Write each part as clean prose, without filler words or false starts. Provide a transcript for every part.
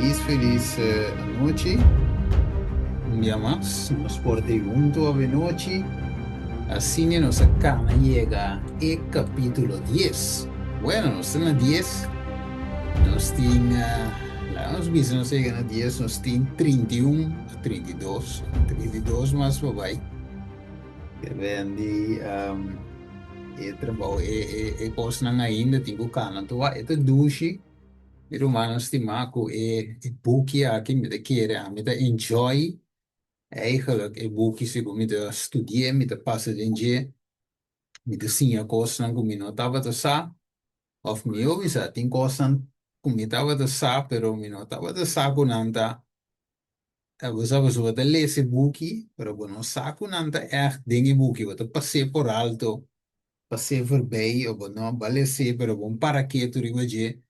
Felis felis anochi. Un dia mas nos por ta hunto avenochi. Asina nos a cana yega e capitulo dies. Bueno, nos ta na dies. Nos tin, laga nos bisa nos a yega na dies, nos tin 31, 32, 32 mas pa bai. Ke bendi e trabou, e cosnan ainda tin cu cana tur. E ta dushi. Mi rumannan stimá ku e buki aki mi ta kere ami ta enjoy eigenlijk e buki segun mi ta studi'é mi ta pasa den dje mi ta siña kosnan ku mi no tabata sa òf mihó bisa tin kosnan ku mi tabata sa pero mi no tabata sa ku nan ta bo sa pasobra bo ta lesa e buki pero bo no sa ku nan ta ègt den e buki bo ta pas'é por alto. Pas'é voorbij o bo no bo a les'é pero bo un para ketu riba dje,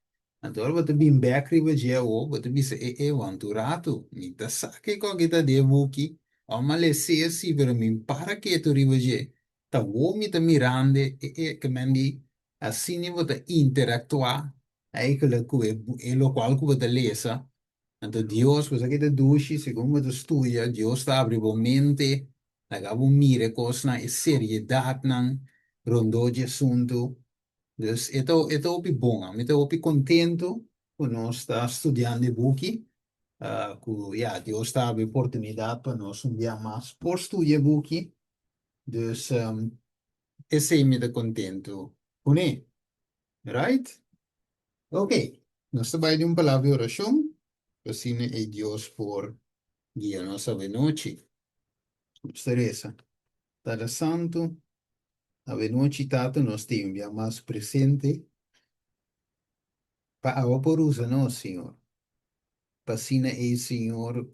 anto ora bo ta bin bek riba dje awo bo ta bisa e e want un ratu mi ta sa kiko aki ta den e buki o mi a les'é si pero mi un para ketu riba dje ta awo mi ta mirand'e e e ke men di asina bo ta interactua eigenlijk ku e lokual ku bo ta lesa anto Dios bo sa ke ta dushi segun bo ta studia Dios ta abri bo mente Laga bo mira e kosnan, e seriedatnan rondó dje asuntu. Dus e ta e ta hopi bon. Ami ta hopi kontentu ku nos ta studiando e buki, ku ya Dios ta habri oportunidat pa nos un bia mas por studia e buki. Dus esei mi ta kontentu kuné. Right? Ok, nos ta bai di un palabra di orashon, asina e Dios por guia nos avenochi. Nos ta resa, Tata Santu, avenochi Tata nos tin un bia mas presente pa awa por usa nos, Señor. Pa asina ei, Señor,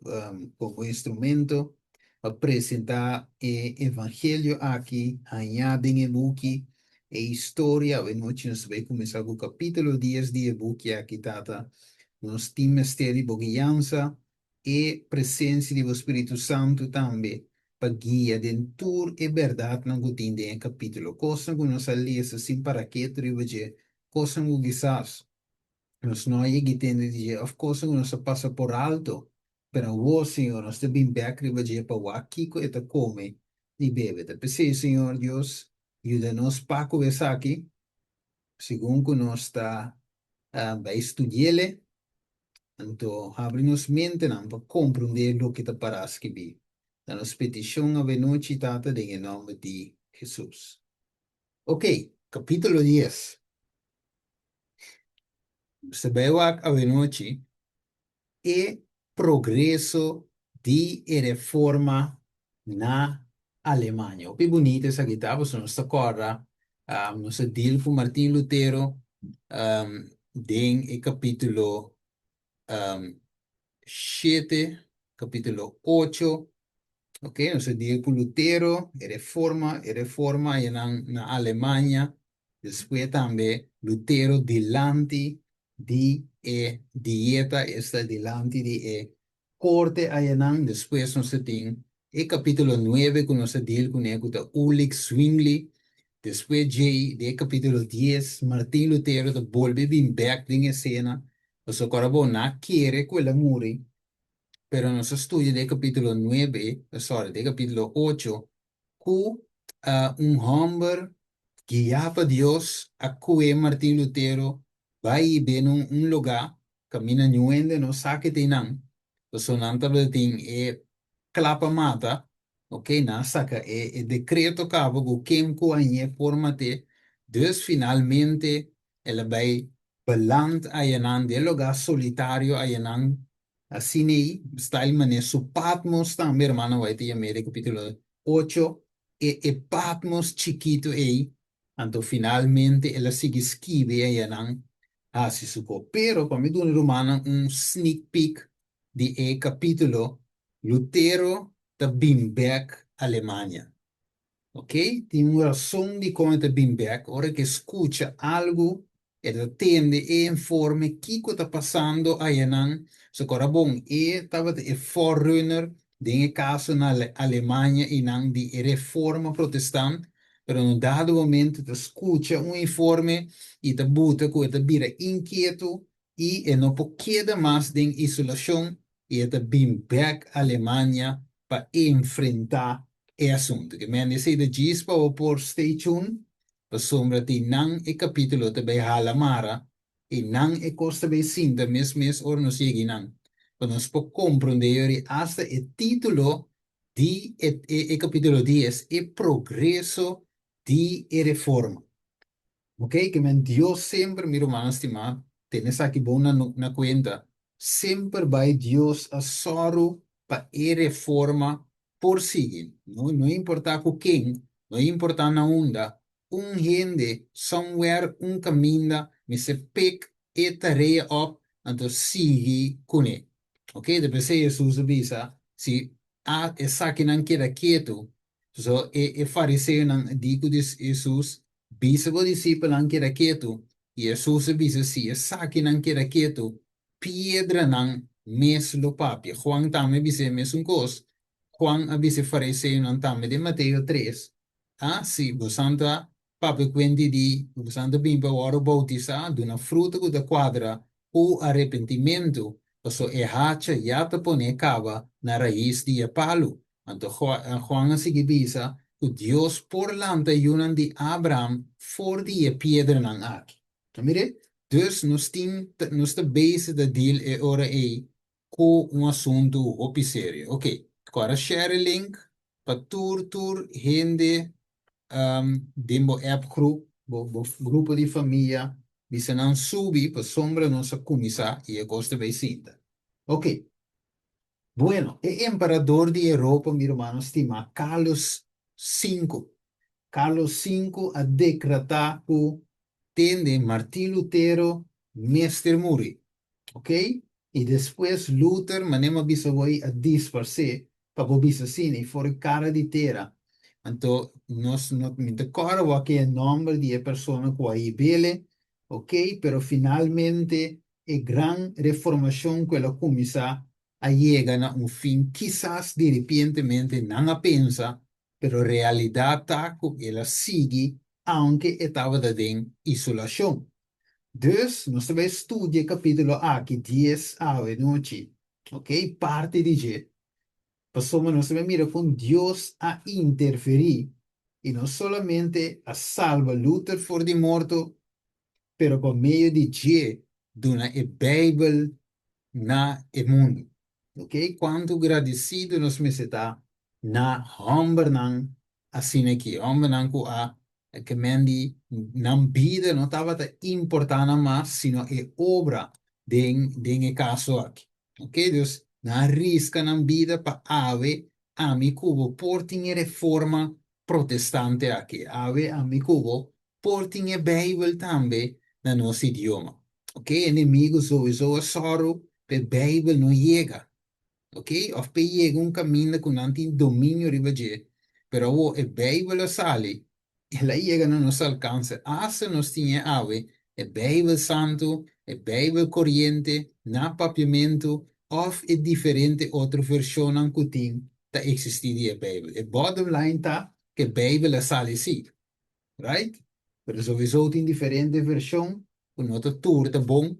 komo instrumento pa presentá e evangelio aki hañá den e buki, e historia. Avenochi nos ta bai kuminsá ku kapítulo dies di e buki aki, Tata. Nos tin mester di bo guiansa e presensia di bo Spiritu Santu tambe pa guia den tur e bèrdatnan ku tin den e kapítulo. Kosnan ku nos a lesa sin para ketu riba dje, kosnan ku kisas nos no a yega i tende di dje òf kosnan ku nos a pasa por alto, pero awor, Señor, nos ta bin bèk riba dje pa wak kiko e ta kome i bebe. Ta p'esei, Señor Dios, yuda nos pa ku esaki, segun ku nos ta bai studi'el. Anto habri nos mentenan pa komprondé loke ta pará skibí. Ta nos petishon avenochi, Tata, den e nòmber di Hesus. Oke, kapítulo dies. Nos ta bai wak avenochi e progreso di e reforma na Alemania. Hopi bunita esaki ta, pasobra nos ta kòrda nos a deal ku Martin Lutero den e kapítulo shete, kapítulo ocho, ok, nos a deal ku Lutero, e reforma, e reforma ayanan na Alemania, despues tambe Lutero dilanti di e dieta, esta dilanti di e Korte ayanan, despues nos ta tin e kapítulo nuebe ku nos a deal kuné ku ta Ulrich Zwingli, despues djei den e kapítulo dies Martin Lutero ta bolbe bin bèk den esena, pasobra ku ora bo no a kere ku el a muri, pero nos a studia den e kapítulo nuebe, sorry, den e kapítulo ocho ku un hòmber guiá pa Dios a kue Martin Lutero bai i ben un lugá kaminda niun hende no sa ke ta einan, pasobra nan tabata tin e kla pa mata, ok, nan a saka e dekreto kaba ku ken ku hañ'é por mat'é, dus finalmente el a bai beland ayanan den e lugá solitario ayanan Asina ei, style manera su Patmos tambe, hermano White ta yam'é den capítulo ocho, e e Patmos chikitu ei, anto finalmente el a sigui skibi ayanan hasi su ko. Pero pa mi duna rumannan un sneak peek di e capítulo, Lutero ta bin bek Alemania. Ok, tin un rason dikon e ta bin bek, ora ku e skucha algu, e ta tende e informe kiko ta pasando ayanan. So kora bon, e tabata e forerunner den e kaso na Alemania einan di e reforma protestant, pero na un dado momento ta skucha un informe i ta buta ku e ta bira inkieto. i e no por keda mas den isolashon i e ta bin bèk Alemania pa enfrentá e asuntu. Ke men esei ta djis pa bo por stay tuned, pasobra tin nan e kapítulo ta bai hala mara i nan e kos ta bai sinta mes mes ora nos yega einan, pa nos por komprondé yori asta e título di e e kapítulo dies, E Progreso di e Reforma. Ok, ke men Dios semper, mi rumannan stimá, tene esaki bon na na kuenta, semper bai Dios a sòru pa e reforma por sigui. No no importá ku ken, no importá na unda, un hende somewhere, un kaminda mester pik e tarea òp anto sigui kuné. Ok, ta p'esei Hesus a bisa, si a esakinan keda ketu, so e e fariseonan di ku Hesus, Bisa bo disipelnan keda ketu, i Hesus a bisa, Si esakinan keda ketu, piedranan mes lo papia. Juan tambe a bisa e mesun kos. Juan a bisa e fariseonan tambe den Mateo tres, A Si bosan ta papia kuenti di ku bosan ta bini pa wòrdu boutisá, duna fruta ku ta kuadra ku arepentimentu, pasobra e hacha ya ta pone kaba na rais di e palu. Anto Juan a sigui bisa ku Dios por lanta yunan di Abraham for di e piedranan aki. Ta mir'é? Dus nos tin nos ta bezig ta deal e ora ei ku un asuntu hopi serio. Oké, kòrda share e link pa tur tur hende den bo app groep, bo bo grupo di famia, bisa nan subi pasobra nos a kuminsá i e kos ta bai sinta. Oké. Bueno, e emperador di Europa, mi rumannan stimá, Carlos Sinku. Carlos Sinku a dekretá ku tende Martin Lutero mester muri. Ok? I despues Luther, manera mi a bisa bo ei, a disparsé, pa bo bisa asina, i for e kara di tera. Anto nos no, mi ta kòrda wak e nòmber di e persona ku a hib'ele, ok, pero finalmente E gran reformashon ku el a kuminsá a yega na un fin kisas diripientemente nan a pensa, pero realidat ta ku el a sigui aunke e tabata den isolashon. Dus, nos ta bai studia e kapítulo aki dies awe nochi, ok, parti di dje, pasobra nos ta bai mira kon Dios a interferí i no solamente a salba Luther for di morto, pero pa medio di dje duna e Bijbel na e mundu. Ok, cuantu gradecido nos mester ta na hombernan asina aki, hombernan cu a kemen di nan bida no tabata importa nan mas sino e obra den den e caso aki. Ok, dus nan a risca nan bida pa awe ami cu bo por tin e reforma protestante aki, awe ami cu bo Por tin e Bijbel tambe na nos idioma. Ok, enemigo souiso a sòru pa e Bijbel no yega. Ok, òf pa e yega un kaminda ku nan tin dominio riba dje. Pero awor e Bijbel a sali, el a yega na nos alkanse. Asta nos tin e awe, e Bijbel Santu, e Bijbel Koriente, na Papiamentu, òf e diferente otro vershonnan ku tin ta eksistí di e Bijbel. E bottom line ta ku e Bijbel a sali sí. Right? Pero souiso tin diferente vershon ku no ta tur ta bon,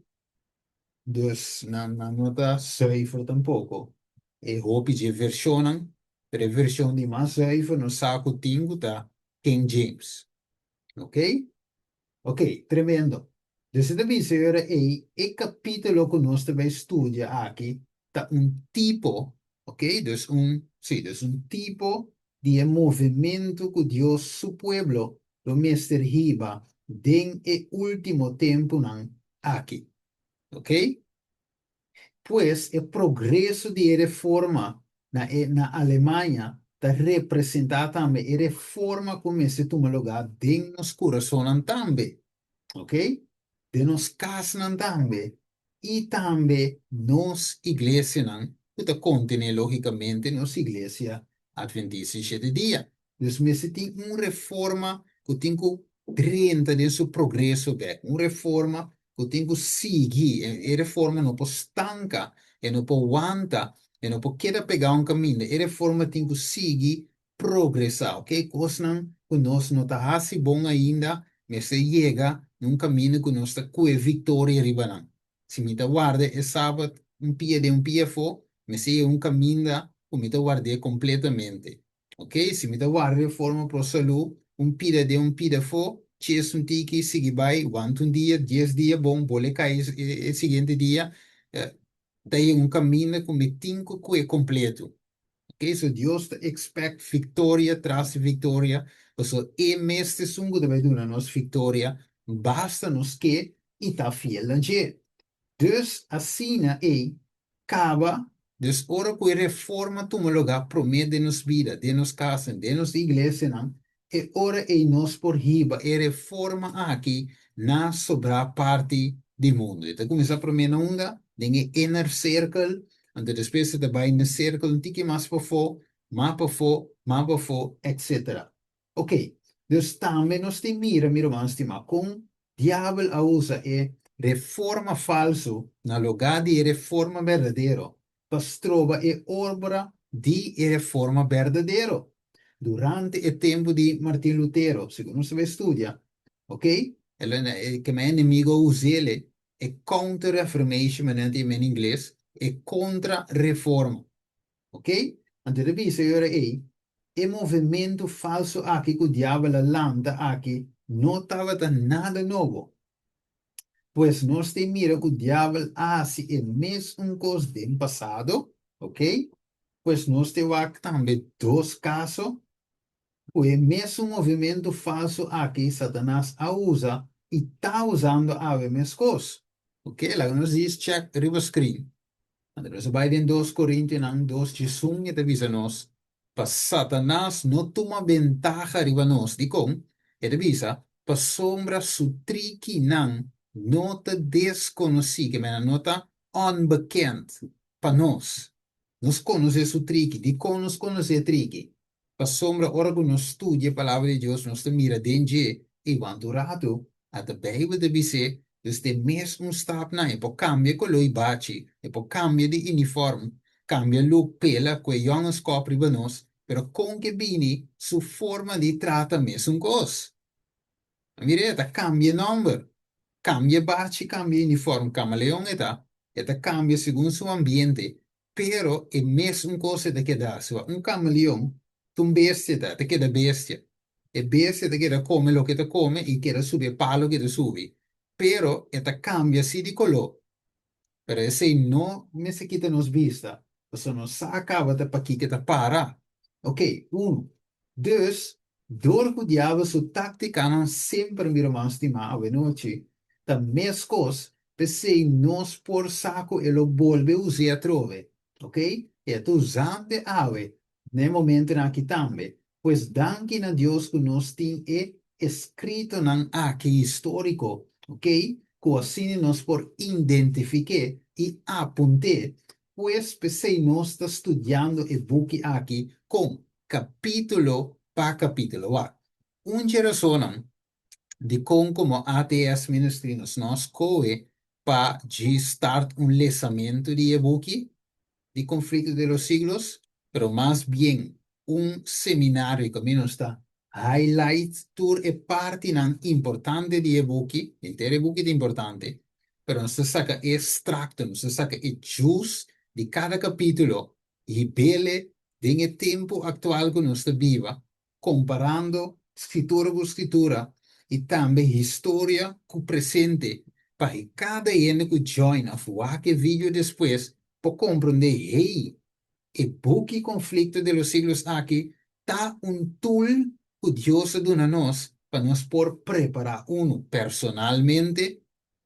dus nan nan no ta zuiver tampoko. E hopi dje vershonnan, pero e vershon di mas zuiver nos sa ku tin ku ta King James. Ok? Ok, tremendo. Dus e ta bisa e ora ei, e kapítulo ku nos ta bai studia aki ta un tipo, ok, dus un, sí, dus un tipo di e movementu ku Dios su pueblo lo mester hiba den e último tempunan aki. Ok? Pues e progreso di e reforma na e na Alemania ta representá tambe e reforma ku mester tuma lugá den nos kurasonnan tambe. Ok? Den nos kasnan tambe i tambe nos iglesianan ku ta kontené lógikamente nos Iglesia Adventista di Shete Dia. Dus mester tin un reforma ku tin ku drenta den su progreso bèk, un reforma ku tin ku sigui, e reforma no por stanka, e no por wanta, e no por keda pegá un kaminda, e reforma tin ku sigui progresá, oke, kosnan ku nos no ta hasi bon ainda mester yega na un kaminda ku nos ta kue viktoria riba nan. Si mi ta warda e sabat un pia den un pia afó, mester yega un kaminda ku mi ta ward'é kompletamente. Ok, si mi ta warda reforma pro salú, un pida den un pida afó, ches un tiki, sigui bai, wanta un dia, dies dia bon, bole kai e siguiente dia, ta yega un kaminda ku mi tin ku kue kompleto. Ok, so Dios ta expect victoria tras di victoria, pasobra E mes ta esun ku ta bai duna nos victoria, basta nos ke i ta fiel na dje. Dus asina ei kaba, dus ora ku e reforma tuma lugá promé den nos bida, den nos kasnan, den nos iglesianan, e ora ei nos por hiba e reforma aki na sobrá parti di mundu. E ta kuminsá promé na unda? Den e inner circle, anto despues e ta bai na circle un tiki mas pafó, mas pafó, mas pafó, etcetera. Ok, dus tambe nos tin mira, mi ruman stimá, kon diabel a usa e reforma falsu na lugá di e reforma berdadero pa stroba e obra di e reforma berdadero. Durante e tempu di Martin Lutero, segun nos ta bai studia, ok, el kema e enemigo a us'el e Counter-Reformation, manera nan ta yama en ingles, e kontra-reforma. Ok, anto ta bisa e ora ei, e movementu falsu aki ku diabel a lanta aki no tabata nada nobo. Pues nos tin mira ku diabel a hasi e mes un kos den pasado, ok? Pues nos tin wak tambe dos kaso ku e mesun movimentu falsu aki Satanas a usa i ta usando awe meskos. Ok, laga nos djis chèk riba screen. Anto nos a bai den dos Korintionan dos djesun e ta bisa nos pa Satanas no tuma bentaha riba nos. Dikon? E ta bisa, Pasobra su trikinan no ta deskonosí, ke mena no ta onbekend pa nos. Nos konosé su triki. Dikon nos konosé e triki? Pasobra ora ku nos studia e Palabra di Dios, nos ta mira den dje i wanta un ratu, ata Beibel ta bis'é, Dus den mes un stapnan e por kambia koló i bachi, e por kambia di uniform, kambia look, pela ku e yòngenskòp riba nos, pero kon ke bini su forma di trata mesun kos. A mira e ta kambia e nòmber, kambia e bachi, kambia e uniform, kamaleon e ta, e ta kambia segun su ambiente, pero e mesun kos e ta keda hasi. Un kamaleon ta un bestia ta, e ta keda bestia. E bestia ta keda kome loke e ta kome i keda subi e palo ku e ta subi, pero e ta kambia si di koló. Pero esei no mester kita nos bista, pasobra nos sa kaba ta pakiko e ta para. Oké, unu. Dus, dor ku diabel su táktikanan semper mi ruman stimá awenochi ta meskos, p'esei nos por sa ku e lo bolbe us'é atrobe. Oké? E ta usando awe na e momentonan aki tambe. Pues danki na Dios ku nos tin e eskritonan aki históriko, oké, ku asina nos por identifik'é i apunt'é. Pues p'esei nos ta studiando e buki aki kon kapítulo pa kapítulo. Wak, un dje rasonnan dikon komo ATS Ministry nos no a skohe pa djis start un lesamentu di e buki di Conflicto de los Siglos, pero mas bien un seminario kaminda nos ta highlight tur e partinan importante di e buki, henter e buki ta importante, pero nos ta saka e extracto, nos ta saka e juice di kada kapítulo hib'ele den e tempu aktual ku nos ta biba, komparando skritura ku skritura i tambe historia ku presente pa kada hende ku join òf wak e video despues por komprondé, hey, e buki Conflicto de los Siglos aki ta un tool ku Dios a duna nos pa nos por prepará unu personalmente,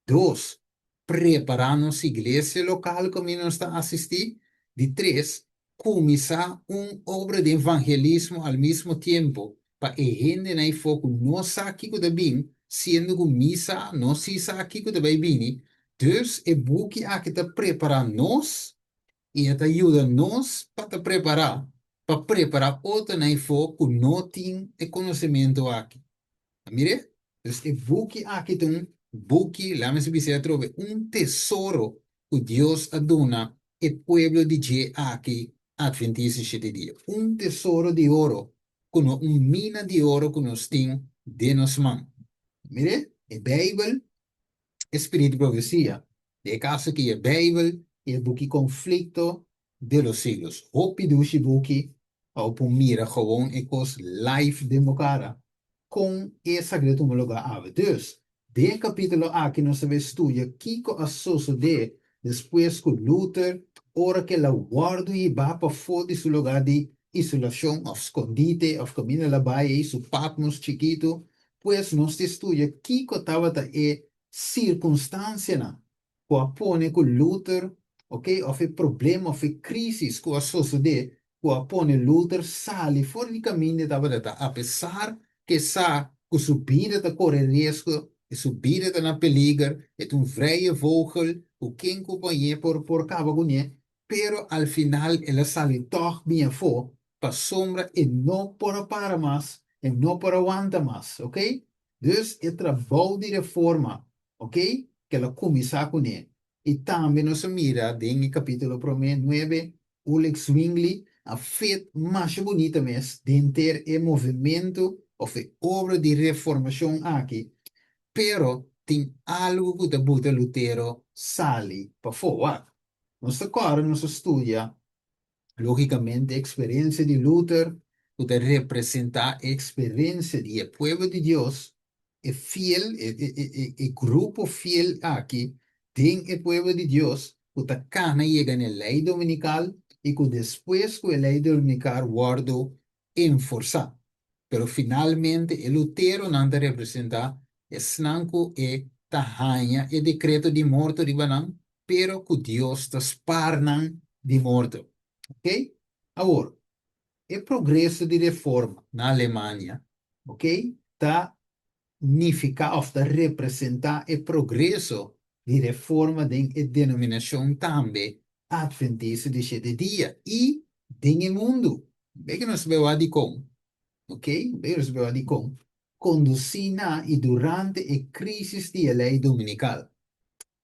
dos, prepará nos iglesia lokal kaminda nos ta asistí, di tres, kuminsá un obra di evangelismo al mismo tiempo pa e hendenan ei fo ku no sa kiko ta bin, siendo ku mi sa, nos sí sa kiko ta bai bini, dus e buki aki ta prepará nos i e ta yuda nos pa ta prepará pa prepará otronan ei fo ku no tin e konosementu aki. A mir'é? Dus e buki aki ta un buki, laat mi bisa atrobe, un tesoro ku Dios a duna e pueblo di dje aki, Adventista Shete Dia. Un tesoro di oro, ku no un mina di oro ku nos tin den nos man. Mir'é? E Beibel, e spiritu di profesia. Den e kaso aki e Beibel i e buki Conflicto de los Siglos. Hopi dushi buki pa bo por mira gewoon e kos live den bo kara kon esaki ta tuma lugá awe. Dus, den e kapítulo aki nos ta bai studia kiko a sosodé despues ku Luther ora ku el a wòrdu hibá pafó di su lugá di isolashon òf skondite òf kaminda el a bai ei, su Patmos chikitu. Pues nos ta studia kiko tabata e sirkunstansianan ku a pone ku Luther, ok, òf e problema òf e krísis ku a sosodé ku a pone Luther sali for di kaminda e tabata ta, apesar ku e sa ku su bida ta kore riesgo i su bida ta na peliger, e ta un vrije vogel ku ken ku pañ'é por por kaba kuné, pero al final el a sali tòg bin afó pasobra e no por a para mas, e no por a wanta mas, ok. Dus e trabou di reforma, ok, ku el a kuminsá kuné. I tambe nos a mira den e kapítulo promé nuebe, Ulrich Zwingli a fit masha bunita mes denter e movementu òf e obra di reformashon aki, pero tin algu ku ta buta Lutero sali pafó. Wak, nos ta kòrda nos a studia Lógikamente, e eksperensia di Luther, ku ta representá e eksperensia di e pueblo di Dios, e fiel, e grupo fiel aki den e pueblo di Dios ku ta kana yega na e lei dominikal i ku despues ku e lei dominikal wòrdu enforsá. Pero finalmente e luteronan ta representá esnan ku e ta haña e dekreto di morto riba nan, pero ku Dios ta spar nan di morto. Ok? Awor, e progreso di reforma na Alemania, ok, ta nifiká òf ta representá e progreso di reforma den e denominashon tambe Atventista di Shete Dia i den e mundu. Bay ku nos bai wak dikon, ok, bay ku nos bai wak dikon, kondusí na i durante e krísis di e lei dominikal.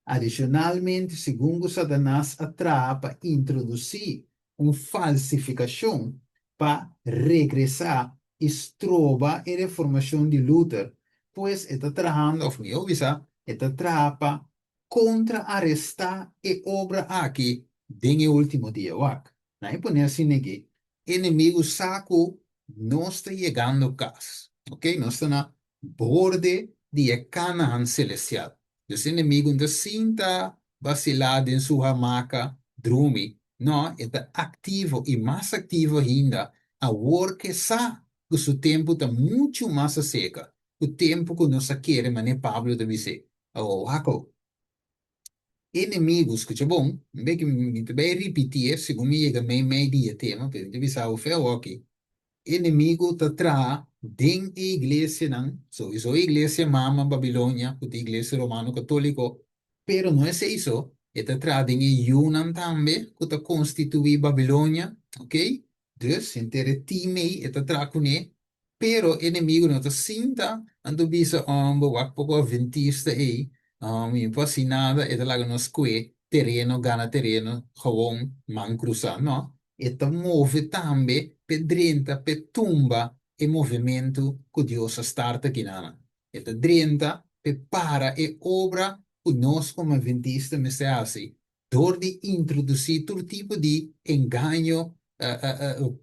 Adishonalmente, segun ku Satanas a traha pa introdusí un falsifikashon pa regresá i stroba e reformashon di Luther, pues e ta trahando, òf mihó bisá, e ta traha pa kontra-arestá e obra aki den e último dia. Wak, nan e pone asina aki, Enemigu sa ku nos ta yegando kas, ok, nos ta na borde di e Kanahan selestial. Dus enemigu no ta sinta basilá den su hamaka drumi, no, e ta aktivo i mas aktivo ainda awor ku e sa ku su tempu ta muchu mas aserka ku tempu ku nos a kere manera Pablo ta bis'é. Awor wak awo. Enemigu, skucha bon, mi bay mi ta bay ripitié segun mi yega mei mei di e tema, pero mi ta bisa awo fe awoki. Enemigu ta traha den e iglesianan, souiso e iglesia mama Babilonia, ku ta iglesia romano katóliko, pero no esei so, e ta traha den e yunan tambe ku ta konstituí Babilonia, ok? Dus, henter e team ei e ta traha kuné, Pero enemigo no ta sinta, anto bisa, Homber, wak poko adventista ei, mi no por hasi nada, e ta laga nos kue tereno, gana tereno, gewoon man krusá. No, e ta move tambe p'e drenta, p'e tumba e movementu ku Dios a starta kinanan. E ta drenta p'e para e obra ku nos komo adventista mester hasi Dor di introdusí tur tipo di engaño,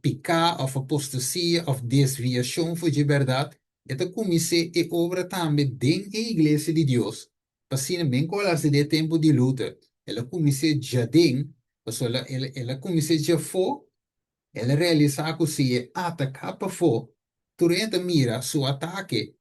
piká òf apostasia òf desviashon for dje bèrdat, e ta kumins'é e obra tambe den e iglesia di Dios. Pa asina, men ku a hasi den e tempu di Luther, el a kumins'é djaden, pasobra el a kumins'é djafó, el a realisá ku si e ataká pafó, tur hende ta mira su atake,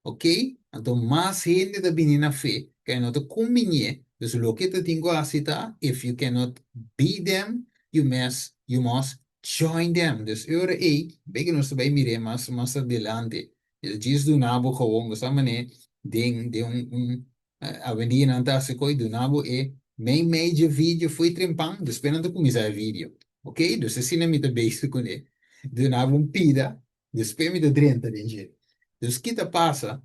Ok, anto mas hende ta bini na fe, ku e no ta kumbinié, dus loke ta tin ku hasi ta, if you cannot beat them, you must, you must join them. Dus e ora ei, bay ku nos ta bay mir'é mas mas adelante. E ta djis duna bo gewoon, bo sa manera den den un un awendia nan ta hasi ko'i duna bo e mei mei dje video fo'i trempan, despues nan ta kuminsá e video. Ok, dus asina mi ta bezig kuné. Duna bo un pida, Despues mi ta drenta den dje. Dus ki ta pasa?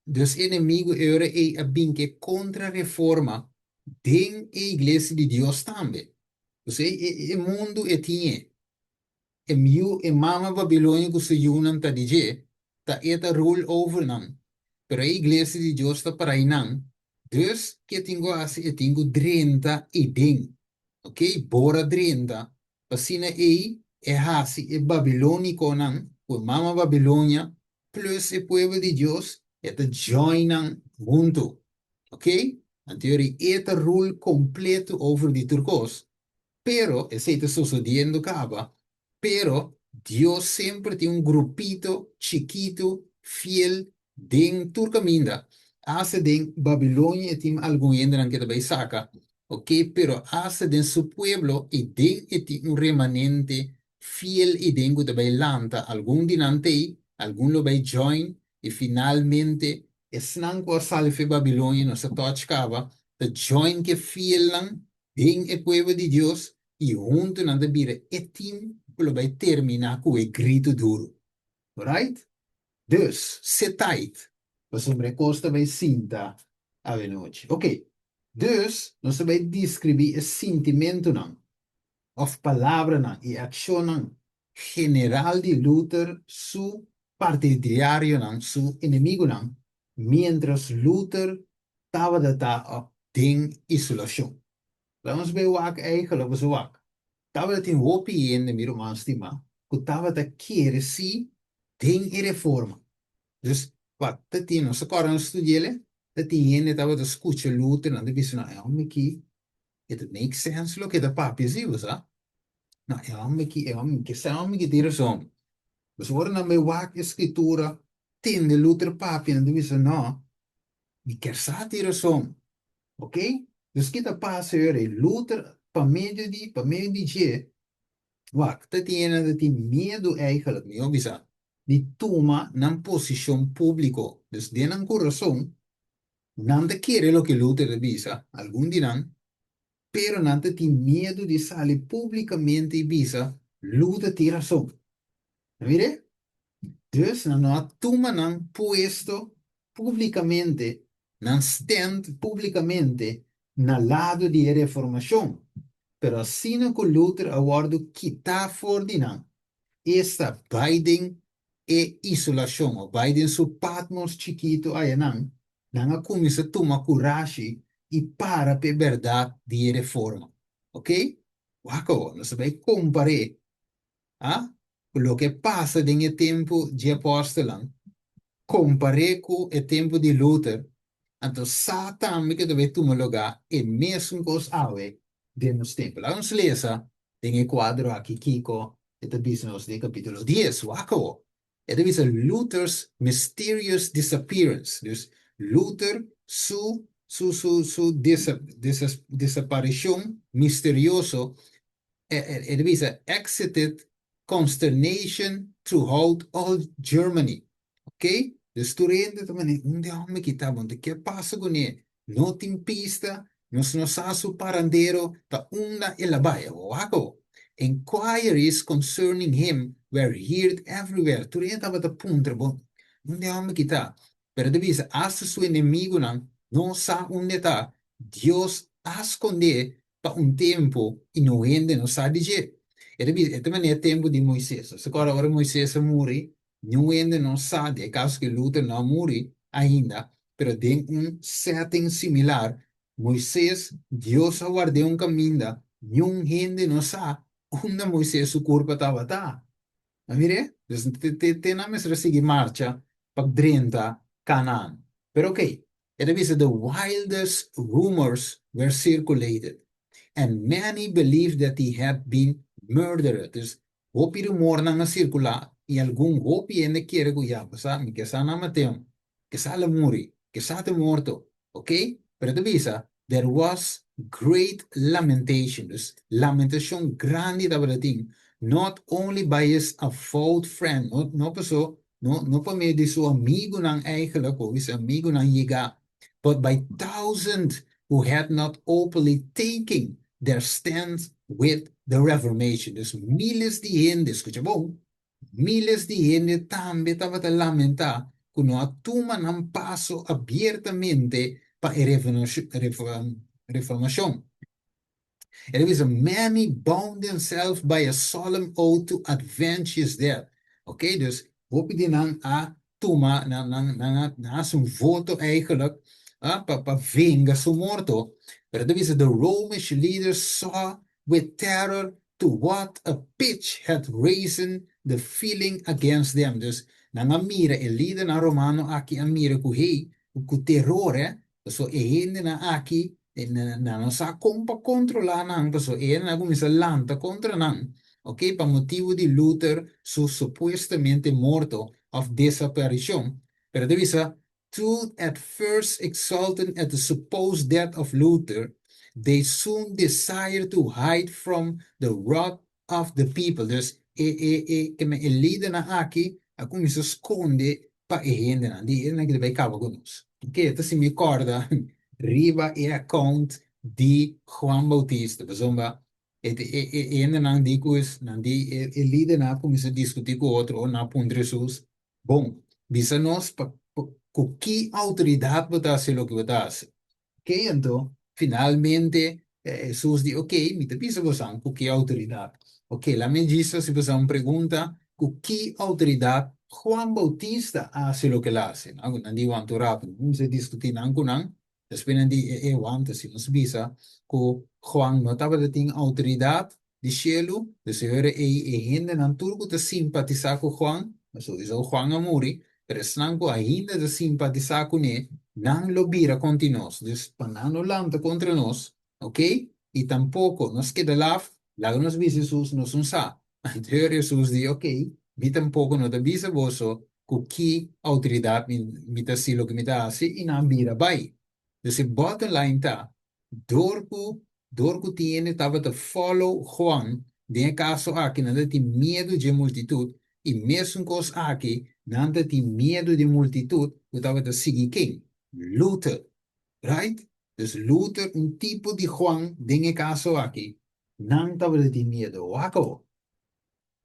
Dus enemigu e ora ei a bin ke kontra-reforma den e iglesia di Dios tambe. Dus e e e mundu e tin e. E yu e mama Babilonia ku su yunan ta di dje, ta e ta rule over nan. Pero e iglesia di Dios ta para einan. Dus, ke tin ku hasi? E tin ku drenta eiden. Ok, bora drenta. Asina ei e hasi e babilónikonan, ku e mama Babilonia, plus e pueblo di Dios, e ta join nan huntu. Ok? Anto yori e ta rule kompleto over di tur kos. Pero, esei ta sosodiendo kaba, pero Dios semper tin un grupito chikitu fiel den tur kaminda. Asta den Babilonia e tin algun hendenan ke ta bai saka, ok, pero asta den su pueblo i den e tin un remanente fiel i den ku ta bai lanta, algun di nan t'ei, algun lo bai join i finalmente esnan ku a sali for Babilonia nos a touch kaba ta join ku e fielnan den e pueblo di Dios i huntu nan ta bira e team ku lo bai terminá ku e gritu duru. Right? Dus, sit tight, pasobra e kos ta bai sinta awenochi. Ok, dus nos ta bai deskribí e sintimentunan òf palabranan i akshonnan general di Luther su partidarionan, su enemigunan, miéntras Luther tabata ta den isolashon. Laga nos bai wak eigenlijk, boso wak. Tabata tin hopi hende, mi ruman stimá, ku tabata kere sí den e reforma. Dus, wak, ta tin, nos ta kòrda nos studi'el, ta tin hende tabata skucha Luther, nan ta bisa, no, e hòmber aki, e ta make sense loke e ta papia sí, bo sa. No, e hòmber aki, e hòmber, kesa e hòmber aki tin rason. Dus ora nan bai wak e Skritura, tende Luther papia, nan ta bisa, no, Mi kier sa tin rason. Ok? Dus ki ta pasa ora ei? Luther pa medio di, pa medio di dje, wak, ta tin hende ta tin miedu eigenlijk, mihó bisa, di tuma nan posishon públiko. Dus den nan kurason, nan ta kere loke Luther ta bisa, algun di nan, pero nan ta tin miedu di sali públikamente i bisa, Luther tin rason. Ta mir'é? Dus nan no a tuma nan puesto públikamente, nan stand públikamente na lado di e Reformashon. Pero asina ku Luther a wòrdu kitá for di nan, esta bai den e isolashon òf bai den su Patmos chikitu ayanan, nan a kuminsá tuma kurashi i para pa e bèrdat di e Reforma. Oké? Wak awor, nos ta bai kompar'é A Ku loke pasa den e tempu dje apòstelnan, kompar'é ku e tempu di Luther, anto sa tambe ke ta bai tuma lugá e mesun kos awe den nos tempu. Laga nos lesa den e kuadro aki kiko e ta bisa nos den kapítulo dies. Wak awor. E ta bisa Luther's mysterious disappearance. Dus Luther su su su su desaparishon misterioso E ta bisa, Exited consternation throughout all Germany. Ok? Dus tur hende ta manda, unda e hòmber ki ta? Bo ke pasa kuné? No tin pista, nos no sa su parandero, ta unda el a bai. Awor wak awor. Enquiries concerning him were heard everywhere. Tur hende tabata puntra, bo, unda e hòmber ki ta? Pero e ta bisa, asta su enemigunan no sa unda e ta. Dios a skond'é pa un tempu i no hende no sa di dje. E ta bisa, e ta manera tempu di Moises. Nos ta kòrda ora Moises a muri, niun hende no sa, den e kaso ku Luther no a muri ainda, pero den un setting similar, Moises, Dios a ward'é un kaminda, niun hende no sa unda Moises su kurpa tabata. A mir'é? Dus te nan mester a sigui marcha pa drenta Kanaan. Pero okey, e ta bisa the wildest rumors were circulated and many believed that he had been murdered. Dus hopi rumornan a circula y algun hopi hende kere cu ya, bo sa, mi ke sa nan mat'é, ke sa el a muri, ke sa ta morto. Ok, pero ta bisa, there was great lamentation, dus lamentacion grandi tabata tin, not only by his avowed friend, no, no paso, no, no pa medio di su amigunan eigenlijk, of su amigunan yega, but by thousand who had not openly taken their stand with the Reformation. Dus miles di hende, scucha bon, Miles di hende tambe tabata lamentá ku no a tuma nan paso abiertamente pa e Reformashon. E ta bisa, Many bound themselves by a solemn oath to avenge his death. Oké, dus hopi di nan a tuma, nan, nan, nan a, nan a hasi un voto eigenlijk. pa venga su morto. Pero ta bisa, the Romish leaders saw with terror to what a pitch had risen the feeling against them. Dus nan a mira, e lidernan romano aki a mira ku, hey, ku teror, paso e hendenan aki, nan no sa kon pa kontrolá nan, paso e hendenan a kuminsá lanta kontra nan, ok, pa motibu di Luther su supuestamente morto òf desaparishon. Pero ta bisa, Though at first exultant at the supposed death of Luther, they soon desired to hide from the wrath of the people. Dus e e e ke men e lidernan aki a kuminsá skonde pa e hendenan. Di e hendenan ki ta bai kaba ku nos. Oke, ta si mi kòrda riba e account di Juan Bautista. Pasobra e e e hendenan di ku nan di e e lidernan a kuminsá diskutí ku otro, o nan a puntra Hesus, Bon, bisa nos pa ku ki outoridat bo ta hasi loke bo ta hasi. Oke, anto, finalmente Hesus di, Oke, mi ta bisa bosan ku ki outoridat. Oke, laat mi djis hasi bosan un pregunta, ku ki outoridat Juan Bautista a hasi loke el a hasi? Nan di wanta un ratu, nan kuminsá diskutí nan ku nan, Despues nan di e e wanta si nos bisa ku Juan no tabata tin outoridat di shelu, de señora ei e hendenan tur ku ta simpatisá ku Juan, pasobra Juan a muri, pero esnan ku ainda ta simpatisá kuné, nan lo bira kontra nos. Dus pa nan no lanta kontra nos, oke, i tampoko nos keda laf, laga nos bisa Hesus nos un sa. Anto Hesus di, oke, mi tampoko no ta bisa boso ku ki outoridat mi ta hasi loke mi ta hasi, i nan bira bai. Dus e bottom line ta, dor ku dor ku tin hende tabata follow Juan, den e kaso aki nan ta tin miedu dje multitut, i mesun kos aki nan ta tin miedu di multitut ku tabata sigui ken? Luther. Right? Dus Luther un tipo di Juan den e kaso aki, nan tabata tin miedu. Wak awo.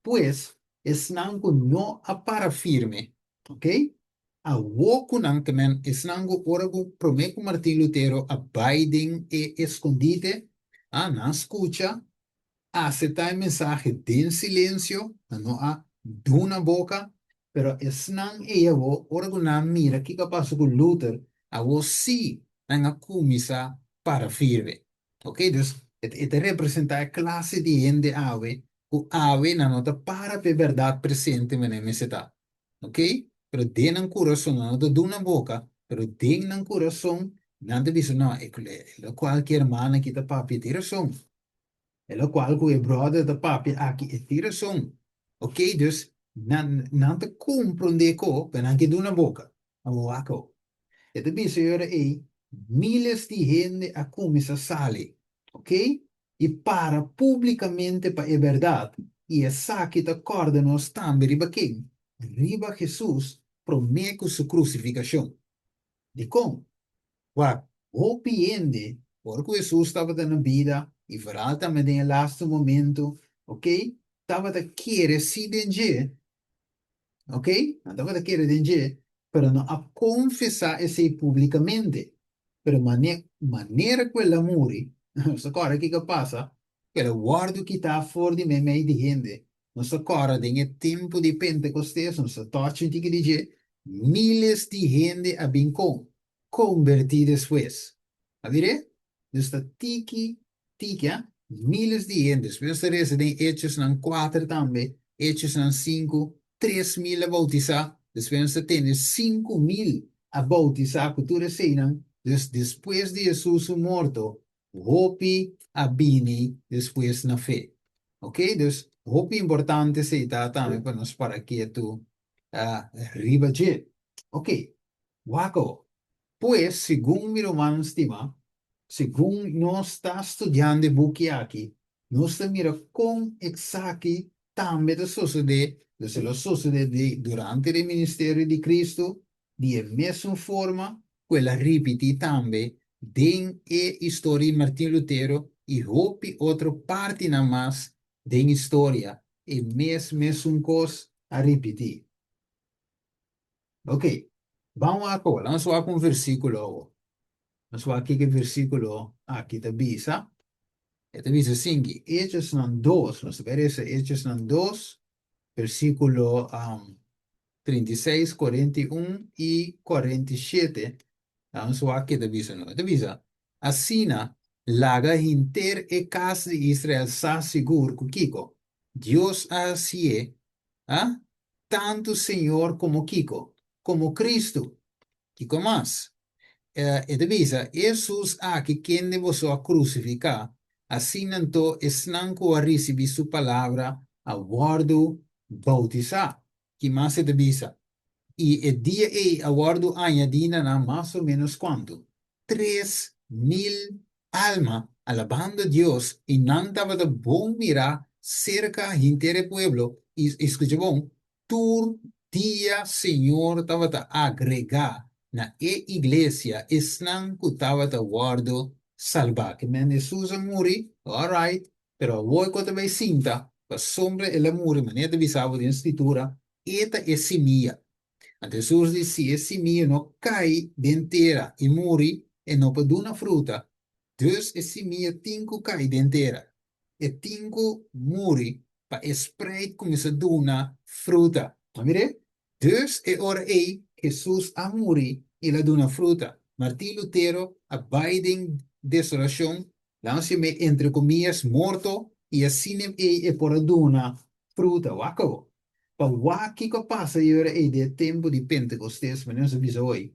Pues, esnan ku no a para firme, ok, awor ku nan ta men, esnan ku ora ku promé ku Martin Lutero a bai den e eskondite, a nan skucha, aseptá e mensahe den silensio, nan no a duna boka, pero esnan ei awor, ora ku nan a mira kiko a pasa ku Luther, awor sí nan a kuminsá para firme. Ok, dus e ta representá e klase di hende awe ku awe nan no ta para pa e bèrdat presente manera mester ta. Ok, pero den nan kurason nan no ta duna boka, pero den nan kurason nan ta bisa, no, e lokual ku e hermana aki ta papia e tin rason. E lokual ku e bròder ta papia aki e tin rason. Ok, dus nan nan ta komprondé ko, pero nan ke duna boka. Awor wak awor. E ta bisa e ora ei, míles di hende a kuminsá sali, oké, i para públikamente pa e bèrdat, i esaki ta kòrda nos tambe riba ken? Riba Hesus promé ku su krusifikashon. Dikon? Wak, hopi hende, ora ku Hesus tabata na bida, i foral tambe den e lastu momentu, oké, tabata kere sí den dje, Ok, nan tabata kere den dje, pero no a konfesá esei públikamente. Pero mane, manera ku el a muri, nos ta kòrda kiko a pasa, ku el a wòrdu kitá for di meimei di hende. Nos ta kòrda den e tempu di Pentekostes, nos ta tòchi un tiki di dje, míles di hende a bin kon, kombertí despues. A mir'é? Nos ta tiki tiki, a? Miles di hende. Despues nos ta resa den Hechosnan kuater tambe, Hechosnan sinku, 3000 a boutisá. Despues nos ta tende 5000 a boutisá ku tur eseinan. Dus despues di Hesus su morto, hopi a bini despues na fe. Oké, dus hopi importante esei ta tambe pa nos para ketu riba dje. Oké, wak awo. Pues, segun mi rumannan stimá, segun nos ta studiando e buki aki, nos ta mira kon esaki tambe ta sosodé, dus e lo sosodé di durante di e ministerio di Cristo, di e mesun forma ku el a ripití tambe den e historia di Martin Lutero i hopi otro partinan mas den historia, e mes mesun kos a ripití. Ok, ban wak awor. Laga nos wak un versíkulo awor. Nos wak kiko e versíkulo aki ta bisa. E ta bisa asinki, Hechosnan dos, nos ta bai resa Hechosnan dos, versíkulo 36, 41 i 47. Nos wak ke ta bisa no. E ta bisa, Asina, laga henter e kas di Israel sa sigur ku kiko? Dios a hasié, a, tantu Señor komo kiko? Komo Kristu. Kiko mas? E ta bisa, E Hesus aki kende boso a krusifiká, asina anto esnan ku a risibí su palabra a wòrdu boutisá. Ki mas e ta bisa? I e dia ei a wòrdu añadí na nan mas o ménos kuantu? 3000 alma, alabando Dios, i nan tabata bon mirá serka henter e pueblo, i, skucha bon, tur dia Señor tabata agregá na e iglesia esnan ku tabata wòrdu salbá. Ke men Hesus a muri? Alright, pero awor ku ta bai sinta, pasobra el a muri, manera ta bisa bo den Skritura, e ta e simia. Anto Hesus di, Si e simia no kai den tera i muri, e no por duna fruta. Dus e simia tin ku kai den tera. E tin ku muri pa e spreit kuminsá duna fruta. A mir'é? Dus e ora ei Hesus a muri i el a duna fruta. Martin Lutero a bai den desolashon, laga nos yam'é entre komiyas morto, i asina ei e por a duna fruta. Wak awor. Pa wak kiko a pasa e ora ei den e tempu di Pentekostes, manera nos a bisa hoy.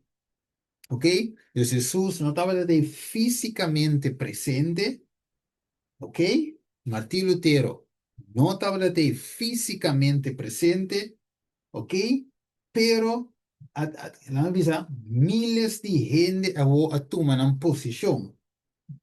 Ok? Dus Hesus no tabata ei físikamente presente, ok? Martin Lutero no tabata ei físikamente presente, ok? Pero, laga bisa, miles di hende awor a tuma nan posishon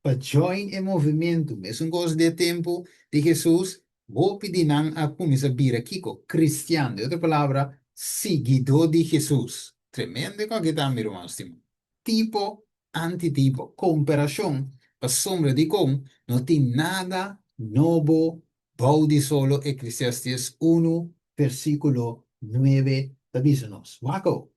pa join e movimentu. Mesun kos den e tempu di Hesus, hopi di nan a kuminsá bira kiko? Kristian. Den otro palabra, siguidó di Hesus. Tremendo e kòke ta, mi ruman stimá. Tipo, antitipo, komparashon, pasobra dikon no tin nada nobo bou di solo Eklesiastes unu versíkulo nuebe ta bisa nos. Wak awo.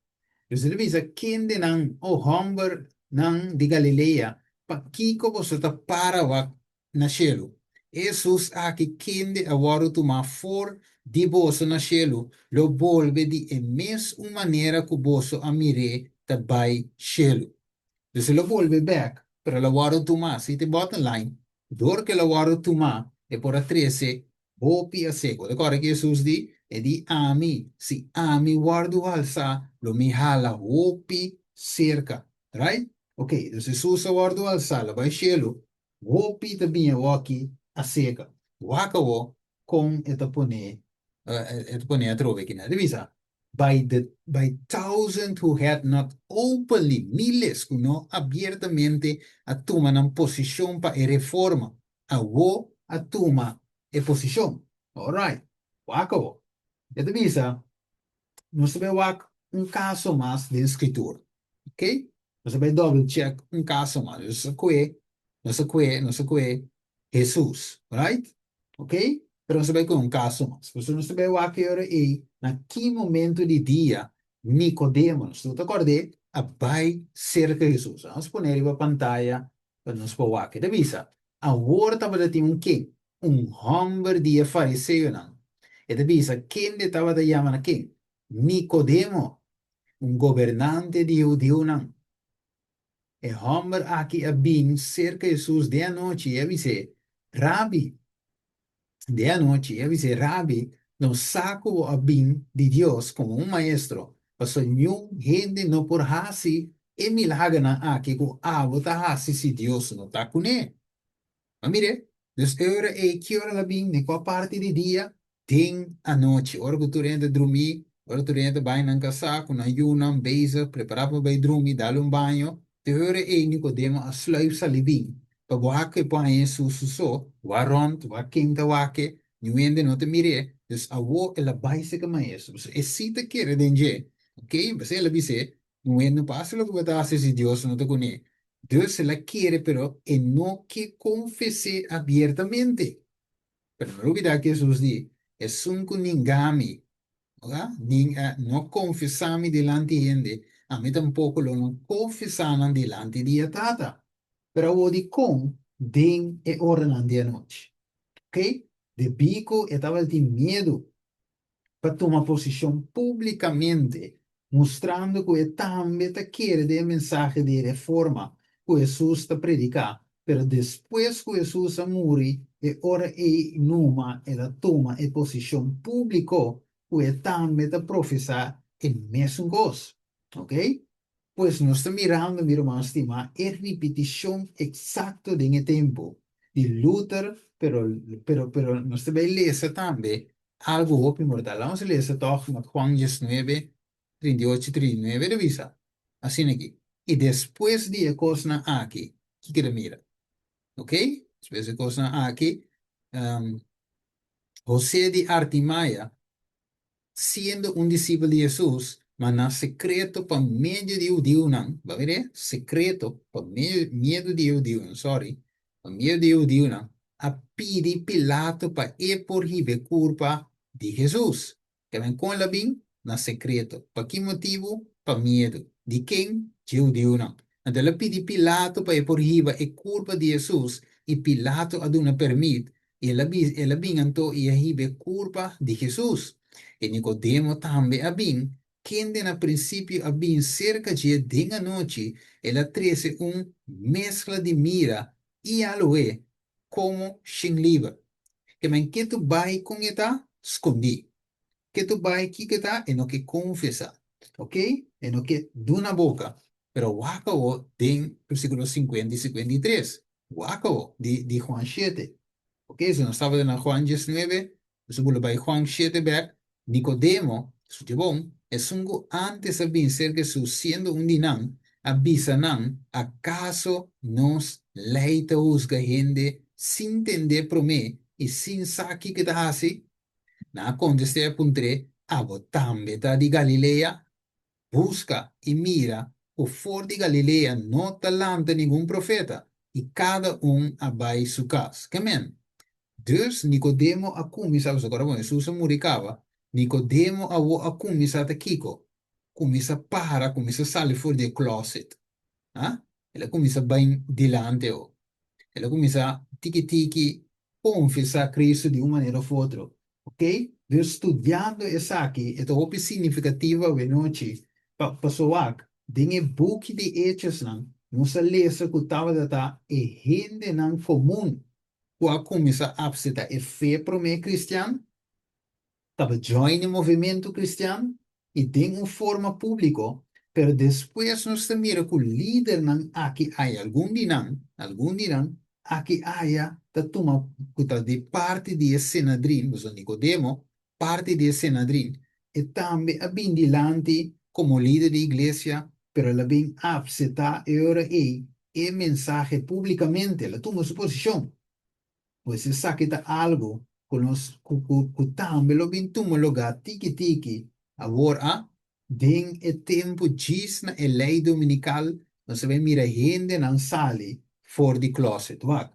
Boso ta bisa, Kendenan, o hòmbernan di Galilea, pakiko boso ta para wak na shelu? E Hesus aki kende a wòrdu tumá for di boso na shelu lo bolbe di e mes un manera ku boso a mir'é ta bai shelu. Dus e lo bolbe bèk, pero el a wòrdu tumá. Si ta e bottom line, dor ku el a wòrdu tumá, e por a trese Hopi a sego. Ta kòrda ki Hesus di? E di, Ami, si ami wòrdu halsá, lo mi hala hopi serka. Right? Oké, dus Hesus a wòrdu halsá, el a bai shelu, hopi ta bini awoki a seka. Wak awo kon e ta pone, e ta pone atrobe akinan. E ta bisa, By the, by thousand who had not openly, miles ku no abiertamente a tuma nan posishon pa e reforma, Awo a tuma e posishon. Alright. Wak awo. E ta bisa, nos ta bai wak un kaso mas den Skritura. Ok? Nos ta bai double check un kaso mas. Nos a kue, nos a kue, nos a kue Hesus. Right? Ok? Pero nos ta bai kue un kaso mas. Pasobra nos ta bai wak e ora ei na ki momento di dia Nikodemo, nos tur ta kòrd'é, a bai serka Hesus. Nos pone riba pantaya Pa nos por wak. E ta bisa, Awor tabata tin un ken, un hòmber di e fariseonan. E ta bisa, Kende tabata yama na ken? Nikodemo, un gobernante di e hudiunan. E hòmber aki a bin serka Hesus den anochi i a bis'é, Rabi, Den anochi, e a bis'é, Rabi, nos sa ku bo a bin di Dios komo un maestro, pasobra niun hende no por hasi e milagernan aki ku abo ta hasi si Dios no ta kuné. Ma mir'é, dus e ora ei ki ora el a bin? Den kua parti di dia? Den anochi, ora ku tur hende ta drumí, ora tur hende ta bai nan kasá ku nan yunan bezig, prepará pa bai drumi, dal un baño, Te ora ei Nikodemo a sluip sali bin pa wak ku e por haña Hesus su so, wak rònt, wak ken ta wak e, niun hende no ta mir'é, dus awor el a bai serka Maestro, pasobra e sí ta kere den dje, ok, pasobra el a bis'é, Niun hende no por hasi loke bo ta hasi si Dios no ta kuné. Dus el a kere, pero e no ke konfes'é abiertamente. Pero no lubidá ku Hesus di, Esun ku ninga mi, Ora nin a no konfesá mi dilanti hende, ami tampoko lo no konfesá nan dilanti di e Tata. Pero awor dikon den e oranan di anochi? Oke, debí ku e tabatin miedu pa tuma posishon públikamente. mustrando ku e tambe ta kere den e mensahe di reforma ku Hesus ta prediká. Pero despues ku Hesus a muri, e ora ei numa el a tuma e posishon públiko ku e tambe ta profesá e mesun kos. Oke? Pues nos ta mirando, mi ruman stimá, e ripitishon eksakto den e tempu di Luther, pero, pero, pero nos ta bai lesa tambe algu hopi importante. Laga nos lesa tòg na Juan diesnuebe, 38 i 39, e ta bisa asina aki, I despues di e kosnan aki, kiko ta mira? Oke? Despues di e kosnan aki, José di Artimaya, siendo un disipel di Hesus, ma na sekreto pa medio di e hudiunan, bo a mira e? Sekreto pa miedu di e hudiunan, sorry, pa miedu di e hudiunan, a pidi Pilato pa e por hiba e kurpa di Hesus. Kèmen kon el a bin? Na sekreto. Pa ki motibu? Pa miedu. Di ken? Dje hudiunan. Anto el a pidi Pilato pa e por hiba e kurpa di Hesus, i Pilato a duna permit, I el a bisa, el a bin anto i a hiba e kurpa di Hesus. E Nikodemo tambe a bin, kende na prinsipio a bin serka dje den anochi, el a trese un meskla di mira i aloe komo shen liber. Ke men ketu bai kon e ta? Skondí. Ketu bai kiko e ta? E no ke konfesá. Oke? E no ke duna boka. Pero wak awo den versíkulo sinkuenta i 53. Wak awo di Juan shete. Oke, si nos tabata na Juan diesnuebe, nos a bula bai Juan shete bek. Nikodemo, skucha bon, esun ku ántes a bin serka Hesus siendo un di nan, a bisa nan, Akaso nos lei ta husga hende sin tendé promé i sin sa kiko e ta hasi? Nan a kontest'é i a puntr'é, Abo tambe ta di Galilea? Buska i mira ku for di Galilea no ta lanta ningun profeta, i kada un a bai su kas. Ke men? Dus Nikodemo a kuminsá, pasobra ora bon Hesus a muri kaba, Nikodemo awor a kuminsá ta kiko? Kuminsá para, kuminsá sali for di e kloset. Ha? El a kuminsá bai dilanti awor. El a kuminsá tiki tiki konfesá Kristu di un manera òf otro. Ok, dus studiando esaki e ta hopi significativo awenochi pa paso wak den e buki di Hechosnan nos a lesa cu tabata ta e hendenan comun cu a cuminsa apseta e fe prome cristian, taba join e movimento cristian y den un forma publico, pero despues nos ta mira cu lidernan aki aya, algun di nan, algun di nan aki aya ta tuma cu ta di parti di e Senadrin, pasobra Nicodemo parti di e Senadrin, e tambe a bin dilanti como lider di iglesia, pero el a bin apseta e ora ey e mensahe publicamente, el a tuma su posicion. Pues esaki ta algu ku nos ku ku ku tambe lo bin tuma lugá tiki tiki awor a. Den e tempu djis na e lei dominikal nos a bin mira hendenan sali for di kloset. Wak,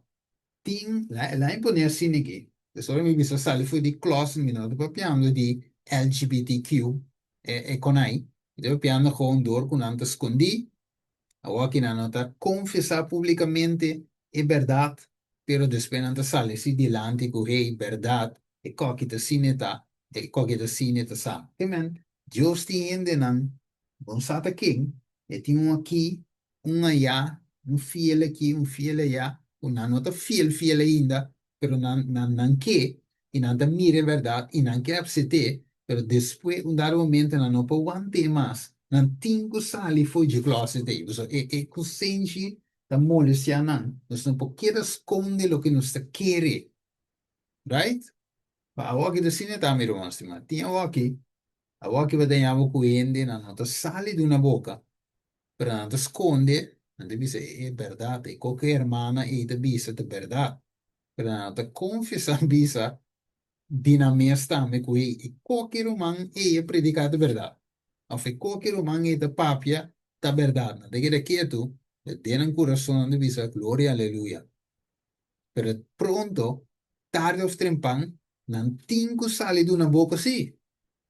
tin, la'a mi pone asina aki, pues ora mi bisa sali for di kloset mi no ta papiando di LGBTQ e e konai, mi ta papiando gewoon dor ku nan ta skondí. Awor aki nan no ta konfesá públikamente e bèrdat, pero despues nan ta sali si dilanti ku, Hey, bèrdat, e kòki ta asina e ta, e kòki ta asina e ta sa. Amen. Dios tin hendenan, bo no sa ta ken, e tin un aki, un ayá, un fiel aki, un fiel ayá, ku nan no ta fiel fiel ainda, pero nan nan nan ke i nan ta mira e bèrdat i nan ke apset'é, pero despues un dado momento nan no por want'é mas, nan tin ku sali for dje klòset ei, pasobra e e konsenshi ta molestiá nan, nos no por keda skonde loke nos ta kere, right? Pa awoki ta asina ta mi ruman stima, tin awoki, awoki bo ta haña bo ku hende nan no ta sali duna boka, pero nan ta skonde, nan ta bisa e e bèrdat, e koke hermana ei ta bisa ta bèrdat, pero nan no ta konfesá bisa di nan mes tambe ku ei e koke ruman ei a prediká ta bèrdat, òf e koke ruman ei ta papia ta bèrdat. Nan ta keda ketu, pero den nan kurason nan ta bisa gloria aleluya. Pero pronto, tarde òf trempan, nan tin ku sali duna boka sí.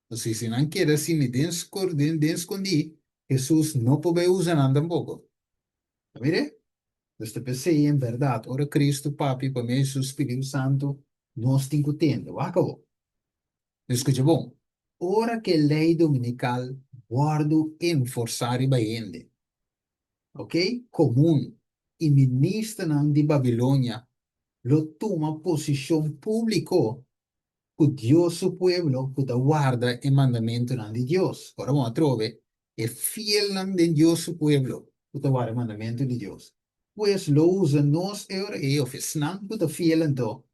Pasobra si nan keda asina den skor den den skondí, Hesus no por bai usa nan tampoko. Ta mir'é? Nos ta p'esei, en bèrdat, ora Kristu papia pa medio di su spiritu santu, nos tin ku tende. Wak awor. Nos skucha bon. Ora ku e lei dominikal wòrdu enforsá riba hende, ok, komun, i ministernan di Babilonia lo tuma posishon públiko ku Dios su pueblo ku ta warda e mandamentunan di Dios. Ora bon atrobe, e fielnan den Dios su pueblo ku ta warda e mandamentu di Dios. Pues lo usa nos e ora ei, òf esnan ku ta fiel anto,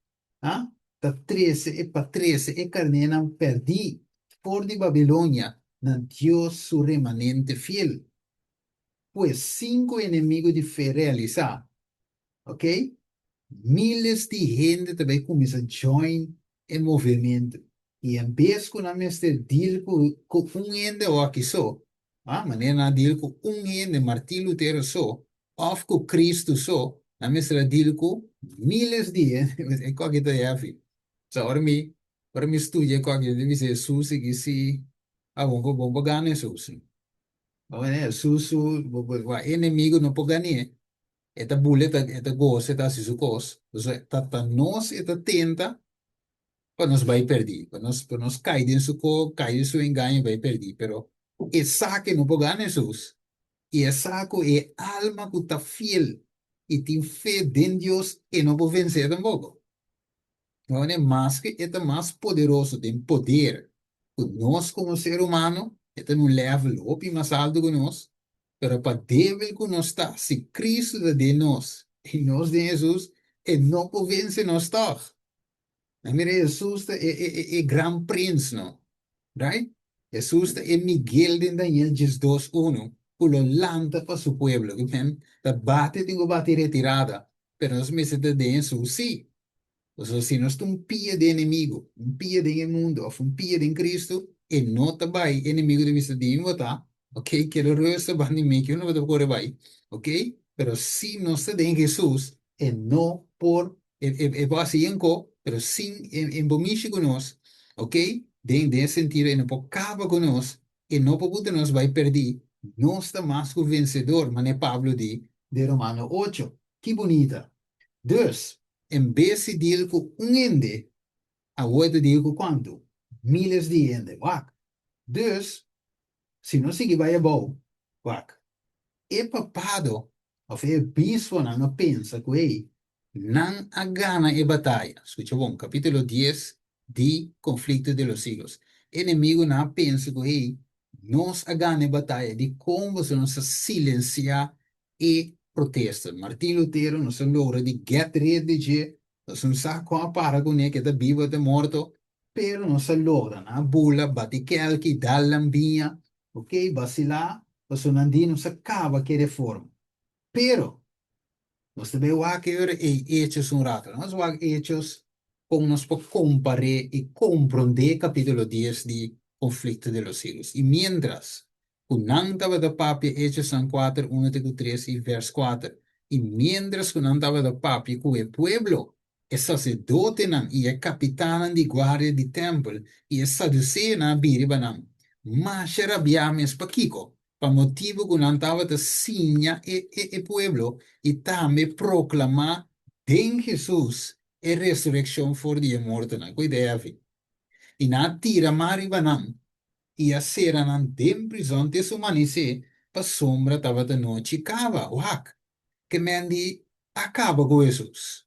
ha, ta trese e pa trese e karnénan pèrdí for di Babilonia na Dios su remanente fiel. Pues sin ku enemigu di fe realisá, ok, miles di hende ta bai kuminsá join e movementu i en bes ku nan mester deal ku ku un hende awaki so, ah, manera nan a deal ku un hende, Martin Lutero so, òf ku Kristu so, nan mester a deal ku miles di hende. E koki ta heavy. So ora mi ora mi studia e koki mi ta bisa Hesus sigui si a bon bon pa gana Hesus. Hesus su enemigo no por gan'é. E ta bula, e ta, e ta gosa, e ta hasi su kos. Entonces, ta, ta nos e ta tenta pa nos bai perdí, pa nos, pa nos kai den su ko, kai den su engaño i bai perdí. Pero e sa ke no por gana Hesus, i e sa ku e alma ku ta fiel i tin fe den Dios, e no por vensé tampoko. Awor, maske e ta mas poderoso den poder ku nos komo ser humano, e ta na un level hopi mas altu ku nos, pero pa débil ku nos ta, si Kristu ta den nos i nos den Hesus, e no por vense nos tòg. Nan mira Hesus ta e e e gran prins no, right? Hesus ta e Miguel den Daniel 12 unu ku lo lanta pa su pueblo. Ta bati tin ku bati retirada, pero nos mester ta den Hesus sí. Pasobra si nos ta un pia den enemigu, un pia den e mundu òf un pia den Kristu, e no ta bai, e enemigu ta bisa, Dimi bo ta, ok, keda rùsta banda di mi, ke unda bo ta kore bai, ok? Pero si nos ta den Hesus, e no por, e e e por hasi yenko, pero sin e e bo mishi ku nos, ok, den den e sentido e no por kaba ku nos, e no por buta nos bai pèrdí, nos ta mas ku vensedor, manera Pablo di den Romano ocho. Ki bunita! Dus, en bes di deal ku un hende, awor e ta deal ku kuantu? Miles di hende. Wak. Dus, si nos sigui bai abou, wak, e papado òf e obisponan a pensa ku ei, nan a gana e bataya. Skucha bon, kapítulo dies di Conflicto de los Siglos. E enemigunan a pensa ku ei, nos a gana e bataya, dikon boso nos a silensiá e protesta. Martin Lutero nos a logra di get rid di dje, nos no sa kon a para kuné, ke ta bibu o ta morto, pero nos a logra. Nan a bula, bati kelki, dal nan biña, ok, basilá, pasobra nan di nos a kaba ku e reforma. Pero, nos ta bai wak e ora ei Hechos un rato. Nos wak Hechos kon nos por kompar'é i komprondé kapítulo dies di Conflicto de los Siglos. I miéntras ku nan tabata papia Hechosnan kuater, unu te ku tres i vèrs kuater, i miéntras ku nan tabata papia ku e pueblo, e saserdotenan i e kapitannan di guardia di tèmpel i e saduseonan a bini riba nan, masha rabiá mes. Pakiko? Pa motibu ku nan tabata siña e e pueblo i tambe proklamá den Hesus e resurekshon for di e mortonan. Ku idea avi? I nan a tira man riba nan i a sera nan den prizòn te su manisé, pasobra tabata nochi kaba. Wak! Ke men di a kaba ku Hesus.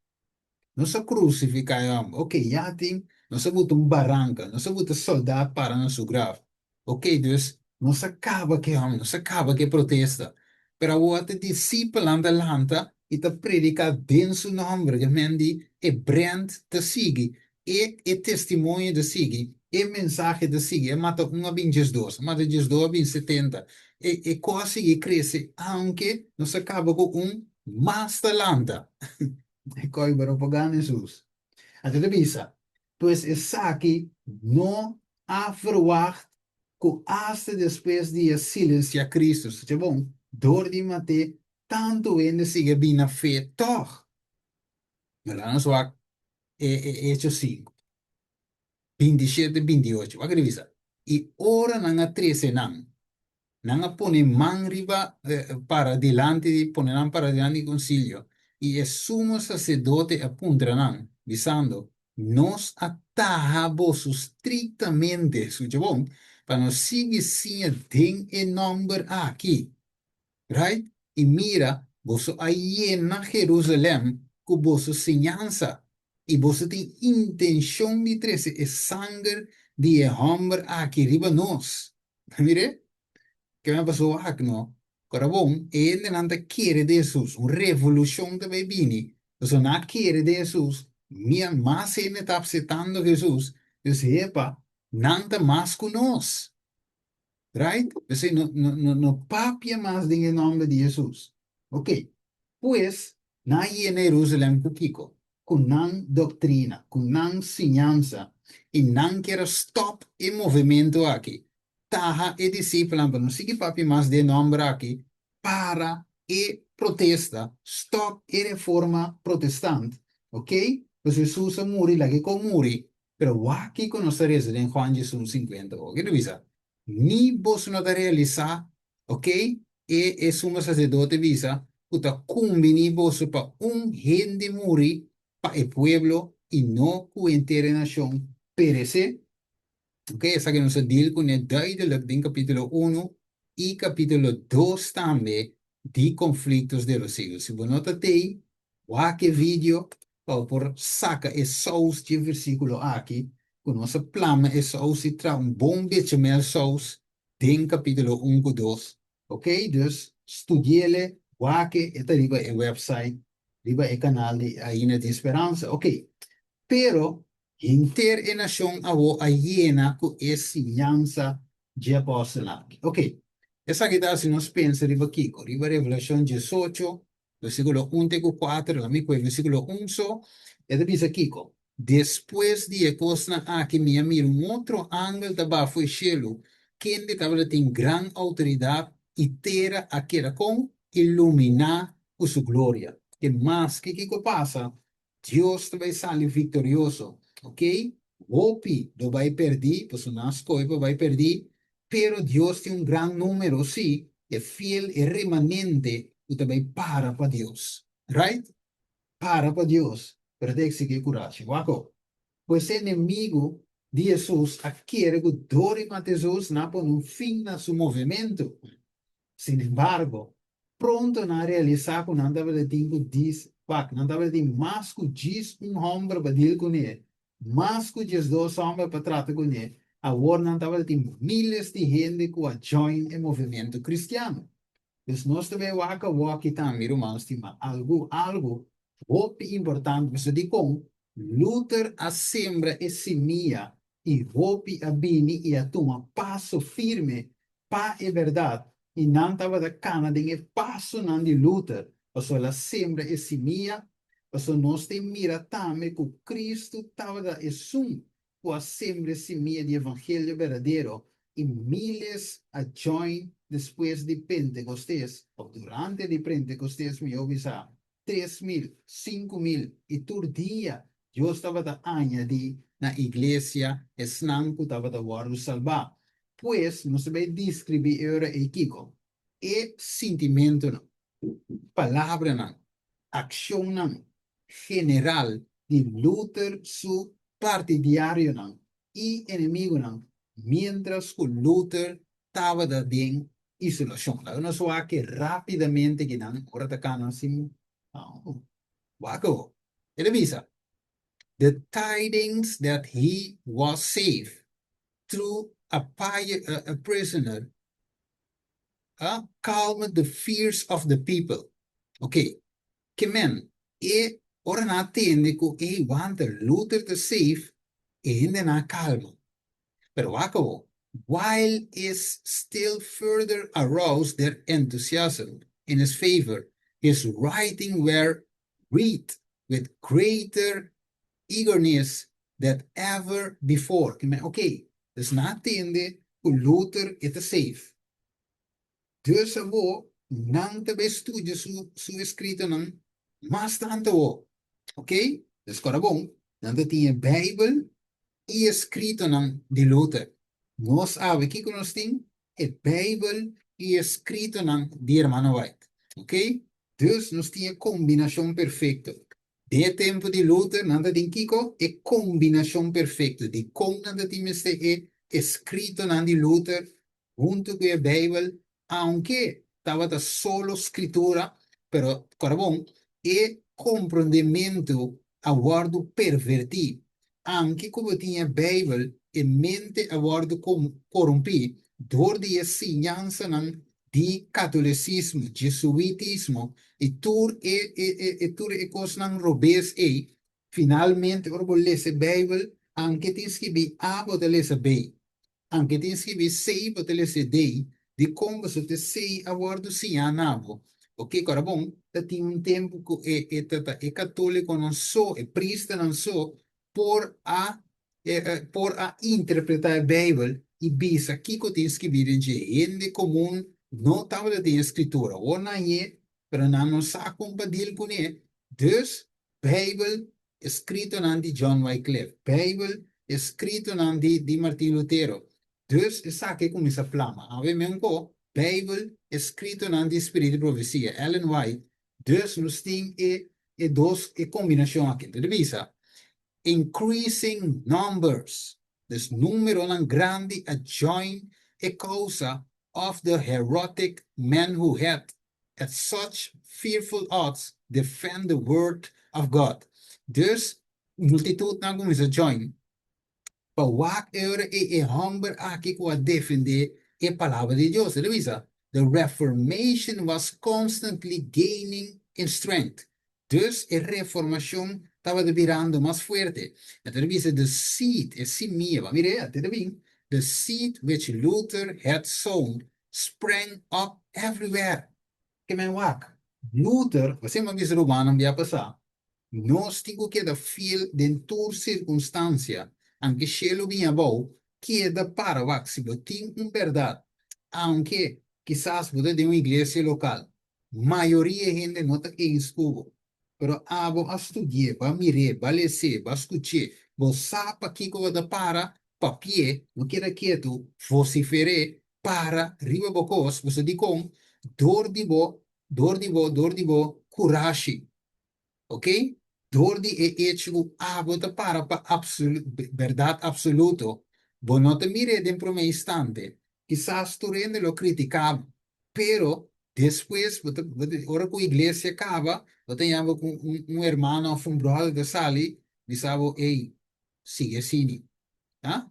Nos a krusifiká e hòmber. Oke, ya tin, nos a buta un baranka, nos a buta sòldat para na su graf. Oke, dus nos a kaba ku e hòmber, nos a kaba ku e protesta. Pero awor e disipelnan ta lanta i ta prediká den su nòmber. Ke men di e brand ta sigui. E e testimonio ta sigui, e mensahe ta sigui, e mata un a bin 12, a mata 12 a bin 70. E e kos a sigui krese aunke nos a kaba ku un mas ta lanta. E kos bo no por gana Hesus. Anto ta bisa, pues esaki no a verwagt ku asta despues di a silensia Cristo, escucha bon, dor di mat'é tantu hende sigui a bin na fe tòg. Mira nos wak e e Hechos sinku, 27, 28. Wak revisa. I ora nan a trese nan, nan a pone man riba para dilanti di pone nan para dilanti di konsilio, i e sumo saserdote a puntra nan, bisando, Nos a taha boso striktamente, skucha bon, pa nos sigui siña den e nòmber aki. Right? I mira, boso a yena Jerusalèm ku boso siñansa, i boso tin intenshon di trese e sanger di e hòmber aki riba nos. Ta mir'é? Ke men pasó wak no? Ora bon, e hendenan ta kere den Hesus, un revolushon ta bai bini, pasobra nan a kere den Hesus, mia mas hende ta apsetando Hesus, dus hepa, nan ta mas ku nos. Right? P'esei no no no papia mas den e nòmber di Hesus. Ok. Pues, nan a yena Herusalèm ku kiko? Ku nan doktrina, ku nan siñansa, i nan kier a stòp e movementu aki. Taha e disipelnan pa no sigui papia mas den e nòmber aki, para e protesta, stòp e reforma protestant. Ok? Pasobra Hesus a muri, laga e kon muri, Pero wak kiko nos ta reza den Juan 11, 50 oke ta bisa, Ni boso no ta realisá, oke, e e sumo saserdote bisa, ku ta kumbiní boso pa un hende muri pa e pueblo i no ku henter e nashon peresé? Oke, esaki nos a deal kuné duidelik den kapítulo unu i kapítulo dos tambe di Conflictos de los Siglos. Si bo no ta tei, Wak e video pa bo por saka e sous dje versíkulo aki, ku nos a plama e sous i traha un bon bechamel sous den kapítulo un ku dos. Ok, dus studi'ele, wak e, e ta riba e website, riba e kanal di Ainda Tin Speransa. Ok, pero henter e nashon awo a yena ku e siñansa dje apòstelnan aki. Ok, esaki ta hasi nos pensa riba kiko? Riba Revelashon 18, Versíkulo un te ku kuater, la mi kue versíkulo un so, e ta bisa kiko? Despues di e kosnan aki mi a mira un otro angel ta baha for e shelu, kende tabata tin gran outoridat, i tera a keda kon iluminá ku su gloria. Ke maske kiko pasa, Dios ta bai sali viktorioso, ok? Hopi lo bai pèrdí, pasobra nan a skohe pa bai pèrdí, pero Dios tin un gran número, sí, e fiel, e remanente ku ta bai para pa Dios. Right? Para pa Dios, pero ta eksigí kurashi. Wak awor. Pues e enemigu di Hesus a kere ku dor di mata Hesus, nan a pone un fin na su movementu. Sin embargo, pronto nan a realisá ku nan tabata tin ku dis wak, nan tabata tin mas ku djis un hòmber pa dil kuné, mas ku 12 hòmber pa trata kuné, awor nan tabata tin míles di hende ku a join e movementu kristiano. Dus nos ta bai wak awor-aki tambe, ruman stimá, algu, algu hopi importante, pasobra dikon Luther a sembra e simia i hopi a bini i a tuma paso firme pa e bèrdat, i nan tabata kana den e pasonan di Luther, pasobra el a sembra e simia, pasobra nos tin mira tambe ku Kristu tabata esun ku a sembra e simia di evangelio berdadero, i miles a join despues di Pentekostes, òf durante di Pentekostes mihó bisá, 3000, 5000, i tur dia Dios tabata añadí na iglesia esnan ku tabata wòrdu salbá. Pues, nos ta bai deskribí e ora ei kiko? E sintimentunan, palabranan, akshonnan general di Luther su partidiarionan i enemigunan miéntras ku Luther tabata den isolashon. Laga nos wak rápidamente kinan ora ta kana sin wak awor. E ta bisa, The tidings that he was safe through a a prisoner calmed the fears of the people. Ok, ke men, e ora nan a tende ku ey wanta Luther ta safe, e hendenan a kalma. Pero wak awor, while is still further aroused their enthusiasm in his favor, his writing were read with greater eagerness than ever before. Ke men, ok, dus nan a tende ku Luther e ta safe. Dus awor nan ta bay studia su su escritonan mas tanto awor. Ok, dus kora bon, nan ta tin e Bijbel i eskritonan di Luther. Nos awe kiko nos tin? E Beibel i eskritonan di Hermano White. Ok? Dus nos tin e kombinashon perfekto. Den e tempu di Luther nan ta tin kiko? E kombinashon perfekto. Dikon nan ta tin mester e Eskritonan di Luther huntu ku e Beibel, aunke tabata solo Skritura, pero kòrda bon, e komprondementu a wòrdu pervertí. Anke ku bo tin e Beibel, e mente a wòrdu korumpí dor di e siñansanan di katolisismo, jesuitismo i tur e e tur e kosnan robes ei. Finalmente, ora bo lesa e Beibel, anke tin skibí A, bo ta lesa B. Anke tin skibí C, bo ta lesa D. Dikon boso ta C a wòrdu siñá na bo? Oke, kòrda bon, ta tin un tempu ku e e ta ta e katólikonan so, e pristernan so, por a por a interpretá e Beibel i bisa kiko tin skibí den dje. Hende komun no tabata tin e Skritura. Awor nan hañ'é, pero nan no sa kon pa dil kuné. Dus, Beibel, eskritonan di John Wycliffe, Beibel, eskritonan di di Martin Lutero. Dus esaki a kuminsá plama. Awe men ko, Beibel, eskritonan di Spiritu di Profesia, Ellen White. Dus nos tin e e dos e kombinashon aki. Enton ta bisa, increasing numbers, dus numeronan grandi a join e kousa of the herotic men who had at such fearful odds defend the word of God. Dus multitudnan a kuminsá join pa wak e ora ei e hòmber aki ku a defendé e Palabra di Dios. E ta bisa, The Reformation was constantly gaining in strength. Dus e Reformashon tabata birando mas fuerte. E ta bisa, The seed, e simia, bo a mira e? Ta bin, The seed which Luther had sown sprang up everywhere. Ke men wak? Luther, bo siempre a bisa rumannan bia pasá, nos tin ku keda fiel den tur sirkunstansia, anke shelu bin abou, keda para wak si bo tin un bèrdat, aunke kisas bo ta den un iglesia lokal, mayoria hende no ta eens ku bo. Pero abo a studi'é, bo a mir'é, bo a les'é, bo a skuch'é, bo sa pakiko bo ta para, papi'é, no keda ketu, vosifer'é, para riba bo kos, bo sa dikon? Dor di bo, dor di bo, dor di bo kurashi, ok? Dor di e echo ku abo ta para pa bèrdat apsoluto, bo no ta mir'é den promé instante, kisas tur hende lo kritiká bo, pero despues bo ta, ora ku iglesia kaba, bo ta yama ku un un hermano òf un bròder ta sali bisa bo, ey, sigui asini. Ha?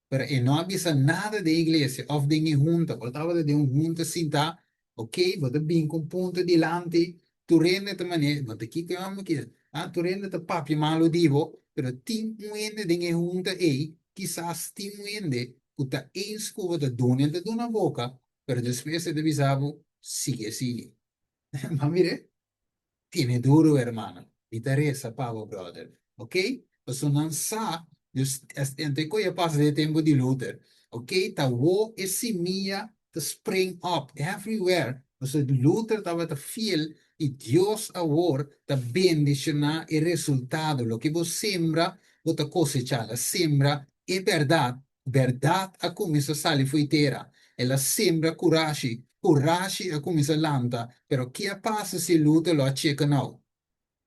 Pero e no a bisa nada den iglesia òf den e hunta. Bo tabata den un hunta sintá, ok, bo ta bin ku un punto dilanti, tur hende ta manera, bo ta kiko e hòmber kier? Ha? Tur hende ta papia malu di bo, pero tin un hende den e hunta ei, kisas tin un hende ku ta eens ku bo ta duna, el ta duna boka, pero despues e ta bisa bo, sigui asini. Bo a mir'é? Tene duro hermano, mi ta reza pa bo brother, ok? Pasobra nan sa, dus anto e koe a pasa den e tempo di Luther, ok? Ta wo e simia ta spring up everywhere, pasobra Luther tabata fiel i Dios awor ta bendiciona e resultado, loke bo sembra bo ta cosecha, el a sembra e berdad Bèrdat a kuminsá sali fo'i tera. El a sembra kurashi. Kurashi a kuminsá lanta. Pero ke a pasa si Luther lo a cheka nou?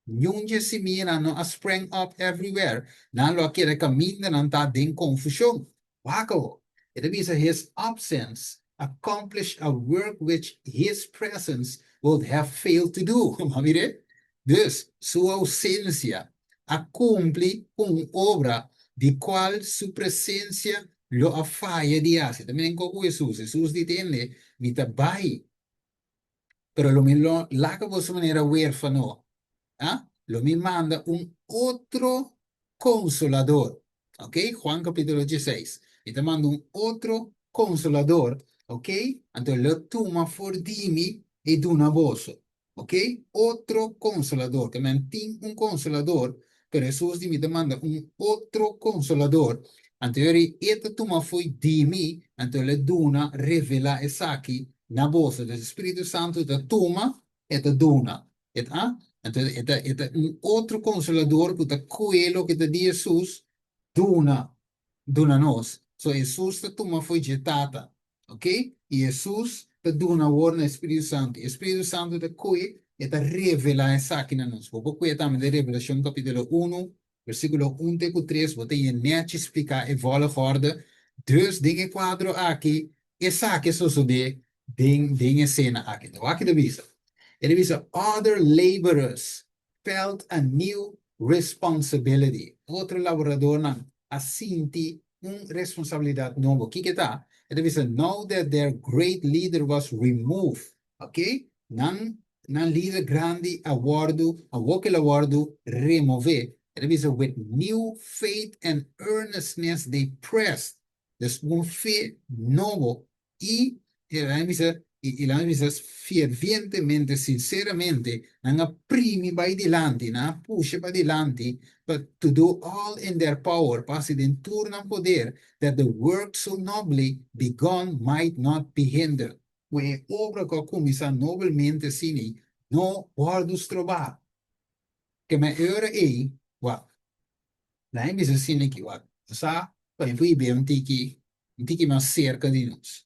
Niun dje simianan no a sprang up everywhere. Nan lo a keda kaminda nan ta den konfushon. Wak awo. E ta bisa his absence accomplished a work which his presence would have failed to do. Bo a mir'é? Dus, su ausensia a kumpli ku un obra di kual su presensia lo a faya di hasi. Ta menen ku Hesus. Hesus di tende, Mi ta bai, pero lo mi lo laga boso manera wérfano. A Lo mi manda un otro konsolador. Ok, Juan kapítulo dieseis. Mi ta manda un otro konsolador, ok, anto lo tuma for di mi i duna boso. Ok, otro konsolador. Te men tin un konsolador, pero Hesus di mi ta manda un otro konsolador. Anto yori e ta tuma fo'i di mi, anto el a duna, revelá esaki na boso. Dus e Spiritu Santu ta tuma, e ta duna. E ta, anto e ta, e ta un otro konsolador ku ta kue loke ta di Hesus duna, duna nos. So Hesus ta tuma fo'i dje Tata. Ok? I Hesus ta duna awor na e Spiritu Santu. I e Spiritu Santu ta koe, e ta revelá esaki na nos. Bo por koe tambe den Revelashon kapítulo unu, versíkulo un te ku tres, bo ta yen nèchi spliká e volgorde Dus den e kuadro aki, esaki a sosodé den den e sena aki. Ta wak e ta bisa? E ta bisa, Other laborers felt a new responsibility. Otro laboradornan a sinti un responsabilidat nobo. Kiko e ta? E ta bisa, Now that their great leader was removed. Ok, nan nan lider grandi a wòrdu, awor ku el a wòrdu remové, e ta bisa with new faith and earnestness they pressed, dus un fe nobo i e a bisa i i nan a bisa fervientemente, sinseramente, nan a primi bai dilanti, nan a pusha pa dilanti pa to do all in their power, pa hasi den tur nan poder, that the work so nobly begun might not be hindered. Ku e obra ku a kuminsá nobelmente asina no wòrdu strobá. Kema e ora ei, wak, nan e bisa asina aki, wak, bo sa, pa e por hib'é un tiki, un tiki mas serka di nos.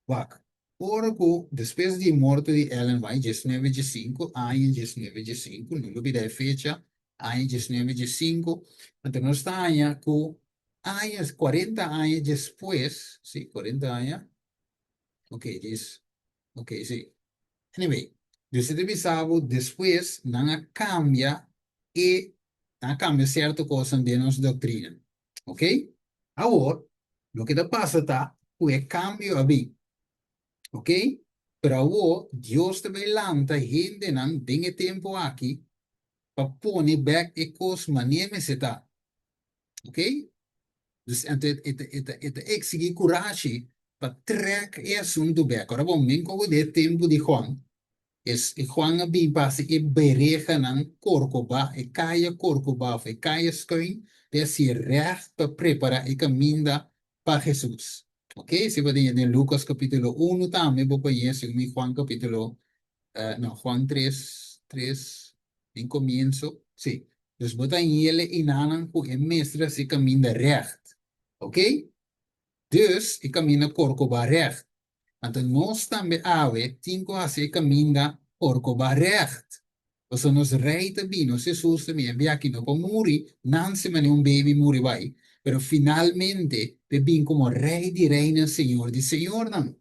Wak, ora ku despues di e morto di Ellen White, diesnuebe diesinku, aña diesnuebe diesinku, no lubidá e fecha, aña diesnuebe diesinku, anto nos ta haña ku aña, kuarenta aña despues, sí, kuarenta aña, Ok, dis, ok, sí. Anyway, dus e ta bisa bo despues nan a cambia e, nan a cambia cierto cosnan den nos doctrina. Ok? Awor, loke ta pasa ta cu e cambio a bin. Ok? Pero awor Dios ta bay lanta hendenan den e tempo aki pa pone bek e cos manera mester ta. Ok? Dus anto e ta e ta e ta exigí kurashi pa trèk e asuntu bèk. Ora bo men kogo den e tempu di Juan, es e Juan a bin pa hasi e berehanan korkobá, e kaya korkobá òf e kaya skuin, pa e hasié règt pa prepará e kaminda pa Hesus. Ok? Si bo tin den Lukas kapítulo unu tambe bo por hañ'é segun mi Juan kapítulo no Juan tres tres den komienso, sí. Dus bo ta hiele inanan ku e mester hasi kaminda règt. Ok? Dus e kaminda korkobá règt. Anto nos tambe awe tin ku hasi e kaminda korkobá règt. Pasobra nos Rei ta bini, nos Hesus ta bini. E biaha no por muri, nanse manera un baby muri bai, pero finalmente ta bin komo Rei di reinan, Señor di señornan.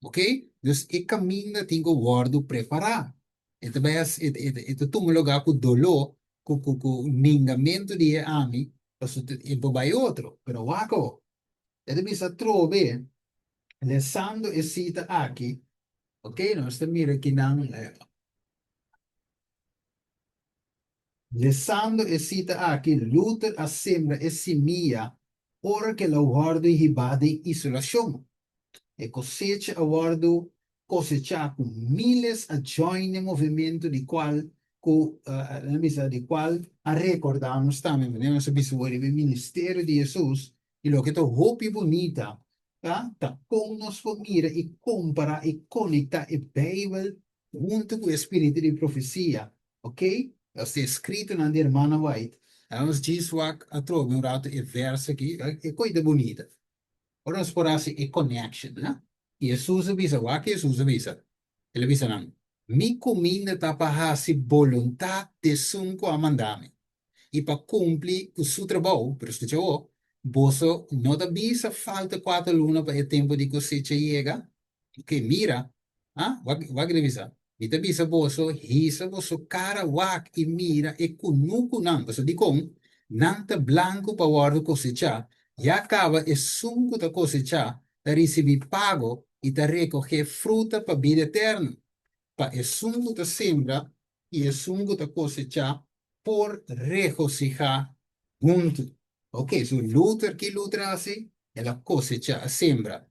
Ok? Dus e kaminda tin ku wòrdu prepará. E ta bai hasi, e ta, e ta tuma lugá ku doló, ku, ku, ku ningamentu di e ami, pasobra e por bai otro. Pero wak awor, e ta bisa atrobe, lesando e sita aki, ok, nos ta mira kinan, lesando e sita aki, Luther a sembra e simia ora ku el a wòrdu hibá den isolashon. E kosecha a wòrdu kosechá ku míles a join e movementu di kual ku nan bisa di kual a rekordá nos tambe manera nos a bisa wor riba e ministerio di Hesus i loke ta hopi bunita ta ta kon nos por mira i kompará i konektá e Beibel huntu ku e spiritu di profesia ok nos ta eskritonan di Hermana White. Nos djis wak atrobe un ratu e vèrs aki e koe ta bunita. Ora nos por hasi e connection, na? I Hesus a bisa, wak Hesus a bisa, El a bisa nan, Mi cuminda ta pa hasi boluntad d'esun cu a manda mi, i pa cumpli cu su trabou. Pero scucha awor, boso no ta bisa falta cuater luna pa e tempo di cosecha yega? Ok, mira, ah, wak, wak el a bisa, Mi ta bisa boso, hisa boso kara wak i mira e kunukunan, pasobra dikon? Nan ta blanku pa wòrdu kosechá, ya kaba esun ku ta kosechá ta risibí pago i ta rekohé fruta pa bida eterno, pa esun ku ta sembra i esun ku ta kosechá por regosihá huntu. Ok, so Luther, ki Luther a hasi? El a kosechá, a sembra.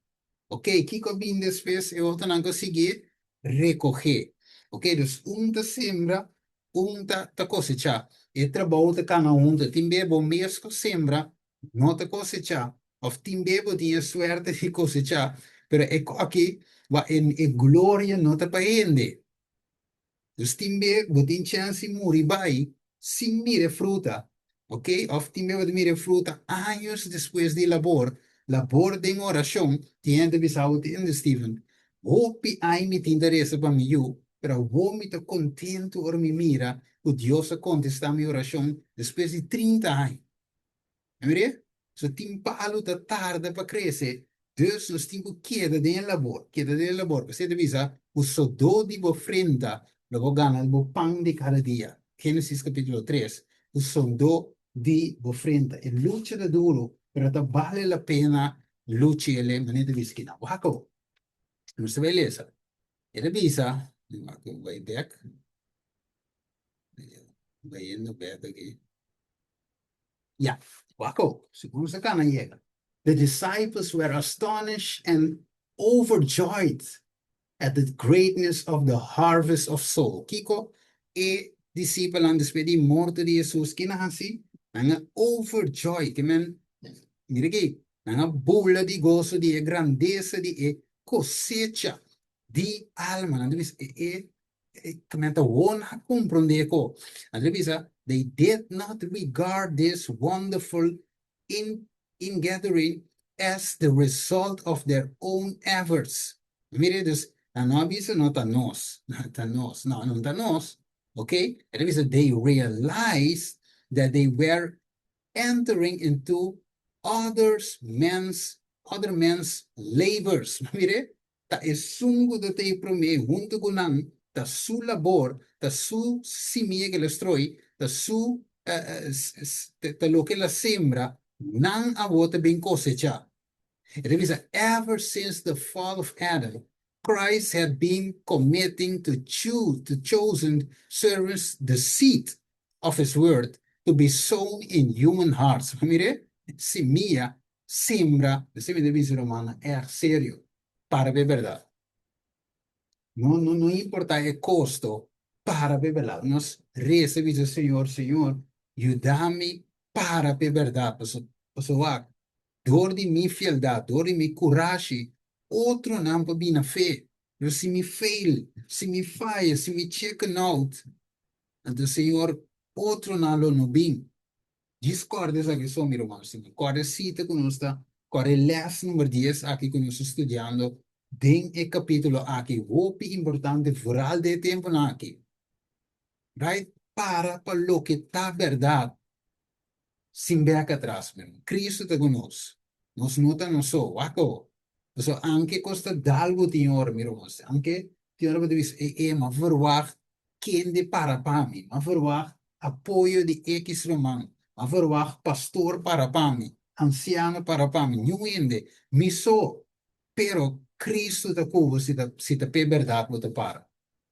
Ok, kiko a bin despues? E otronan ku a siguié rekohé. Ok, dus un ta sembra, un ta ta kosechá. E trabou ta kana huntu. Tin be bo mes ku sembra no ta kosechá, òf tin be bo tin e suerte di kosechá, pero e koki, wak e gloria no ta pa hende. Dus tin be bo tin chèns di muri bai sin mira e fruta, ok? Òf tin be bo ta mira e fruta años despues di labor, labor den orashon, tin hende ta bisa bo, tende Steven, hopi aña mi tin ta resa pa mi yu, pero awor mi ta kontentu ora mi mira ku Dios a kontestá mi orashon despues di trinta aña. Mira? So tin palu ta tarda pa krese, dus nos tin ku keda den e labor, keda den e labor. P'esei ta bisa ku sodó di bo frenta lo bo gana bo pan di kada dia. Génesis kapítulo tres, ku sodó di bo frenta. E lucha ta duru, pero ta bale la pena lucha el e manera ta bisa kina. Wak awor, nos ta bai lesa. E ta bisa, wak bai bèk, bayendo bèk aki. Ya, wak awor, segun nos ta kana yega. The disciples were astonished and overjoyed at the greatness of the harvest of soul. Kiko e disipelnan despues di morto di Hesus kina hasi? Nan a overjoyed, ke men, mira aki, nan a bula di goso di e grandesa di e kosecha di alma. Nan ta bisa, e e ke men ta won a komprondé ko. Nan ta bisa, they did not regard this wonderful in ingathering as the result of their own efforts. Mira, dus nan no a bisa no ta nos, ta nos, no, no ta nos, ok? E ta bisa they realized that they were entering into others men's, other men's labors. Mira, Ta esun ku ta tei promé huntu ku nan, ta su labor, ta su simia ku el a stroi, ta su ta loke el a sembra, nan awor ta bin kosechá. E ta bisa, Ever since the fall of Adam, Christ had been committing to to chosen servants the seed of his word to be sown in human hearts. Mira, simia Sembra, esei mi ta bisa rumannan, ègt serio, para p'e bèrdat. No, no, no importá e kosto, para p'e bèrdat. Nos resa bisa Señor, Señor, yuda mi para p'e bèrdat, paso, paso wak, dor di mi fieldat, dor di mi kurashi, otronan por bini na fe. Pero si mi fail, si mi faya, si mi chicken out, anto Señor, otronan lo no bin. Djis kòrda esaki so, mi ruman stima. Kòrda e sita ku nos ta kòrda e lès number dies aki ku nos ta studiando den e kapítulo aki. Hopi importante, vooral den e tempunan aki. Right? Para pa loke ta bèrdat, sin bèk atras, mi ruman. Cristo ta ku nos. Nos no ta nos so. Wak awor. Pasobra anke kos ta dal bo tin ora, mi ruman stima. Anke tin ora bo ta bisa, e, e, m'a verwagt kende para pa mi. M'a verwagt apoyo di ekis ruman, m'a verwagt pastor para pa mi, ansiano para pa mi, niun hende, mi so. Pero Cristo ta ku bo si ta si ta p'e bèrdat bo ta para.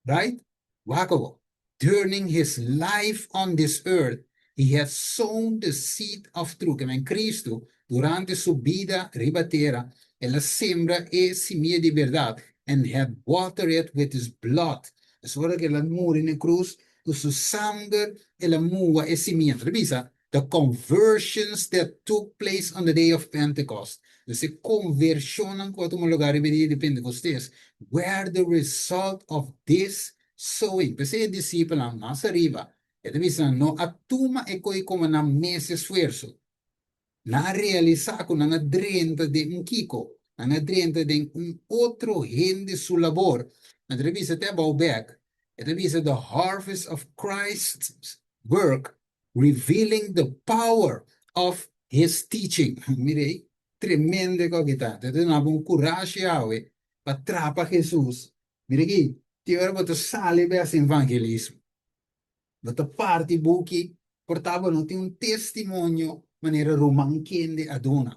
Right? Wak awor. During his life on this earth, he had sown the seed of truth. Amen. Cristo, durante su bida riba tera, el a sembra e simia di bèrdat and had watered it with his blood. Es ora ku el a muri na e krus, Ku su sanger el a muha e simia. Ta bisa, The conversions that took place on the day of Pentecost. Dus e konvershonnan ku a tuma lugá riba e dia di Pentekostes were the result of this sowing. P'esei e disipelnan mas ariba, e ta bisa nan no a tuma e koi komo nan mes esfuerso. Nan a realisá ku nan a drenta den un kiko? Nan a drenta den un otro hende su labor. Nan ta bisa te abou bèk. E ta bisa the harvest of Christ's work revealing the power of his teaching. Mira ei, tremendo e kòki ta. Ta duna bo un kurashi awe pa trapa Hesus. Mira aki, tin ora bo ta sali bai hasi evangelismo. Bo ta parti buki, por ta bo no tin un testimonio manera ruman kende a duna.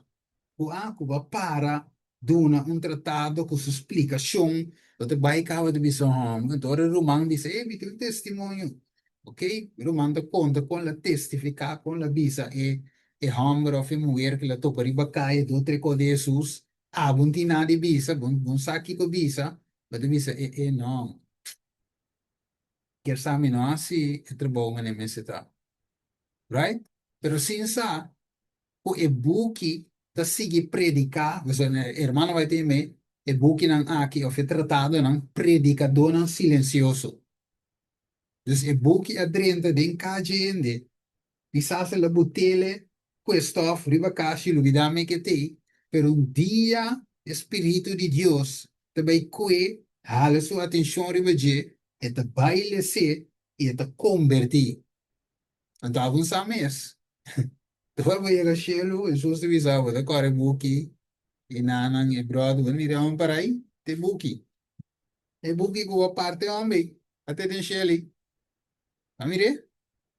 Ku a ku bo a para duna un tratado ku su splikashon, bo ta bai kaba ta bisa hòmber. Anto ora e ruman bisa, ey, mi tin un testimonio. Ok, e ruman ta konta kon el a testifiká, kon el a bisa e e hòmber òf e muher ku el a topa riba kaya dor trekó di Hesus. Abo no tin nada di bisa, bo no sa kiko bisa. Bo ta bisa, e e no. Kier sa mi no hasi e trabou manera mester ta. Right? Pero sin sa ku e buki ta sigui prediká, pasobra e hermano bai tin me e bukinan aki òf e tratadonan Predikadónan Silensioso. Dus e buki a drenta den kachi hende Kisas el a butele ku e stòf riba kashi i lubidá me ke t'ei, pero un dia e spiritu di Dios ta bai kue, hala su atenshon riba dje, e ta bai les'é i e ta kombertí. Anto agun sa mes. Ora bo yega shelu, Hesus ta bisa bo, ta kore buki i nannan e bròder, bo mira un parai, te buki. E buki ku bo parti homber ei, a te den shelu ei. A mir'é?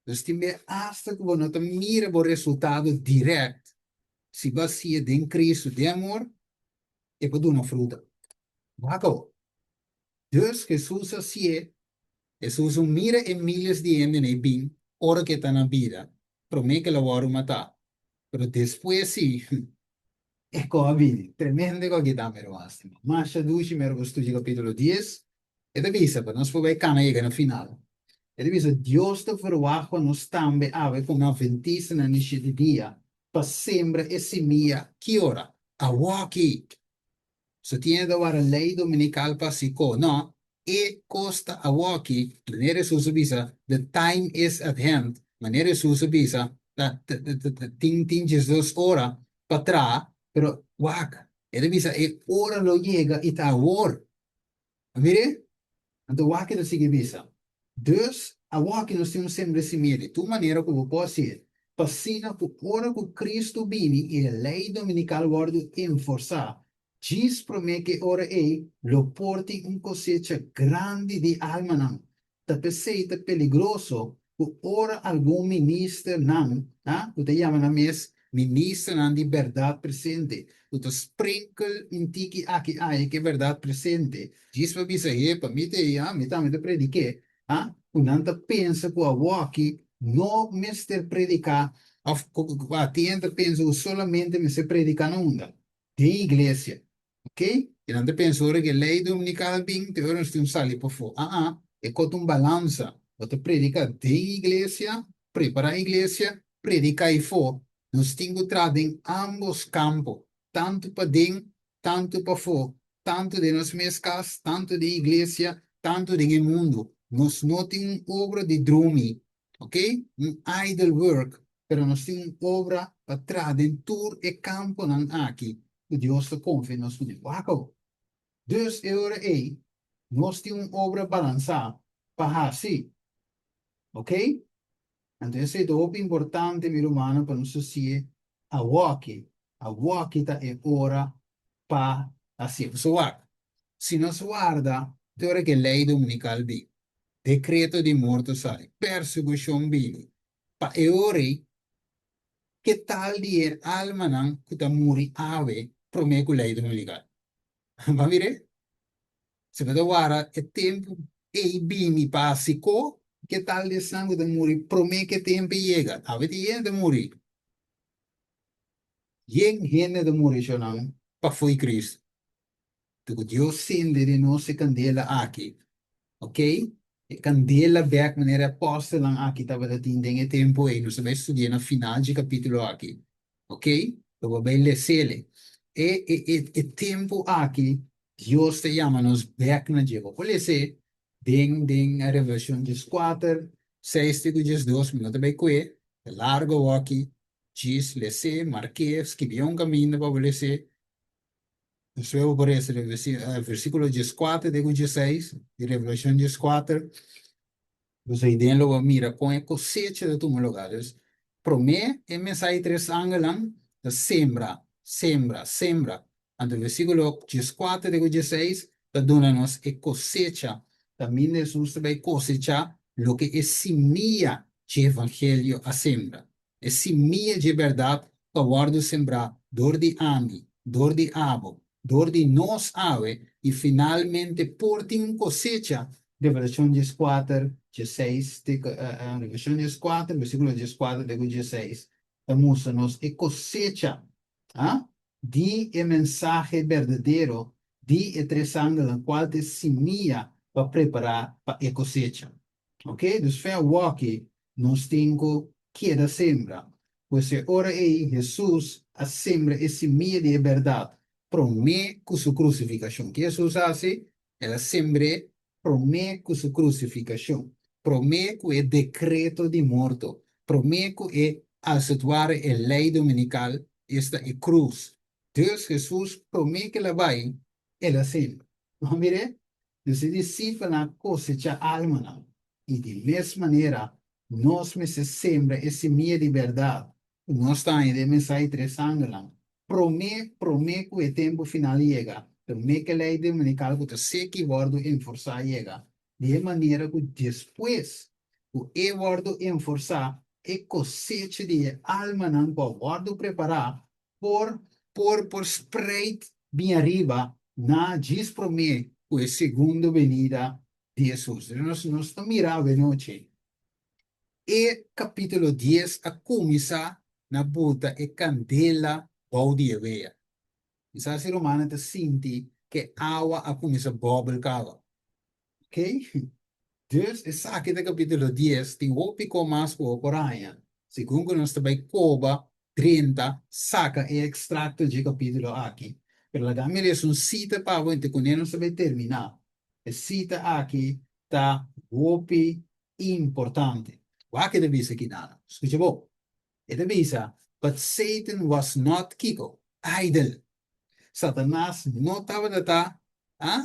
Dus tin be asta ku bo no ta mira bo resultado dirèkt, si bo a siña den Kristu, den amor, e por duna fruta. Wak awor. Dus Hesus a si'é, Hesus un mira e miles di hende ei bin ora ku e ta na bida, promé ku el a wòrdu matá. Pero despues sí, e kò a bini. Tremendo kò aki tambe, ruman stimá. Masha dushi mero ku studia kapítulo dies. E ta bisa, pa nos por bai kana yega na final. E ta bisa, Dios ta verwagt pa nos tambe awe komo atventistanan di shete dia pa sembra e simia ki ora? Awoki! So tiene ta wara ley dominical pa si ko? No, e kos ta awoki, manera Hesus a bisa, the time is at hand, manera Hesus a bisa, ta tin tin 12 ora pa traha, pero wak, e ta bisa e ora lo yega i ta awor. A mir'é? Anto wak e ta sigui bisa, Dus, awoki nos tin un sembra simia di tur manera ku bo por hasié, pa asina ku ora ku Kristu bini i e lei dominikal wòrdu enforsá, djis promé ku e ora ei lo por tin un kosecha grandi di almanan. Ta p'esei ta peligroso ku ora algun ministernan, ku ta yama nan mes ministernan di bèrdat presente, ku ta sprinkel un tiki aki aya ku e bèrdat presente, djis pa bisa, He, pa mi ta ei, mi tambe ta predik'é, ku nan ta pensa ku awoki no mester prediká òf ku tin hende ta pensa ku solamente mester prediká na unda? Den iglesia. Ok, i nan ta pensa ora ku e lei dominikal bin, te ora nos tin sali pafó. Aa, e kos ta un balansa. Bo ta prediká den iglesia, prepará iglesia, prediká afó. Nos tin ku traha den ámbos kampo, tantu paden, tantu pafó, tantu den nos mes kas, tantu den iglesia, tantu den e mundu. Nos no tin un obra di drumi, ok, un idle work, pero nos tin un obra pa traha den tur e kamponan aki ku Dios ta konfia nos kuné. Wak awor. Dus e ora ei nos tin un obra balansá pa hasi. Ok? Anto esei ta hopi importante, mi rumannan, pa nos hasié awoki. Awoki ta e ora pa hasié. Pasobra wak, si nos warda te ora ku e lei dominikal bin, dekreto di morto sali, persekushon bini, pa e ora ei, ke tal di e almanan ku ta muri awe promé ku lei dominikal? Bo a mir'é? Si bo ta wara e tempu ei bini pa hasi ko, ke tal di esnan ku ta muri promé ku e tempu ei yega? Awe tin hende ta muri. Yen hende ta muri shonnan pa fo'i Kristu. Ta ku Dios sende den nos e kandela aki, ok? E kandela bèk manera e apòstelnan aki tabata tin den e tempu ei. Nos ta bai studia na final dje kapítulo aki, ok? Lo bo bai les'el. E e e e tempu aki Dios ta yama nos bèk na dje. Bo por les'é den den Revelashon 14, seis te ku 12, mi no ta bai ku'é, ta largu awòki, djis les'é, mark'é, skibié un kaminda pa bo les'é. Despues bo por lesa versíkulo 14 te ku 16 di Revelashon 14. Dus aiden lo bo mira kon e kosecha ta tuma lugá. Dus, promé e mensahe di tres angelnan ta sembra, sembra, sembra. Anto versíkulo 14 te ku 16 ta duna nos e kosecha. Kaminda Hesus ta bai kosechá loke e simia dje evangelio a sembra. E simia dje bèrdat ku a wòrdu sembrá dor di ami, dor di abo, dor di nos awe i finalmente por tin un kosecha. Revelashon 14, 16 te ku Revelashon 14, versíkulo 14 te ku 16 ta mustra nos e kosecha di e mensahe berdadero di e tres angelnan kual ta e simia pa prepará pa e kosecha. Ok, dus fe awoki nos tin ku keda sembra. Pues e ora ei Hesus a sembra e simia di e bèrdat promé ku su krusifikashon. Ke Hesus a hasi? El a sembr'é promé ku su krusifikashon, promé ku e dekreto di morto, promé ku e als het ware e lei dominikal, esta e krus. Dus Hesus promé ku el a bai, el a sembra. Bo mir'é? Nos e disipelnan a kosechá almanan, i di mes manera nos mester sembra e simia di bèrdat. Ku nos ta haña den mensahe tres angelnan, promé promé ku e tempu final yega, promé ku e lei dominikal ku ta seki wòrdu enforsá yega, di e manera ku despues ku e wòrdu enforsá, e kosecha di e almanan ku a wòrdu prepará por por por spreid bin ariba na djis promé ku e segundo benida di Hesus. Nos nos ta mira awenochi E kapítulo dies a kuminsá na buta e kandela bou di e wea. Kisas si rumannan ta sinti ku e awa a kuminsá bòbel kaba. Oké? Dus esaki ta kapítulo dies, tin hopi ko mas ku bo por haña. Segun ku nos ta bai koba, drenta, saka e ekstrakto dje kapítulo aki. Pero laga mi lesa un sita pa bo, ente kuné nos ta bai terminá. E sita aki ta hopi importante. Wak e ta bisa kinan. Skucha bo. E ta bisa, But Satan was not, kiko? Idle. Satanas no tabata ta, ah,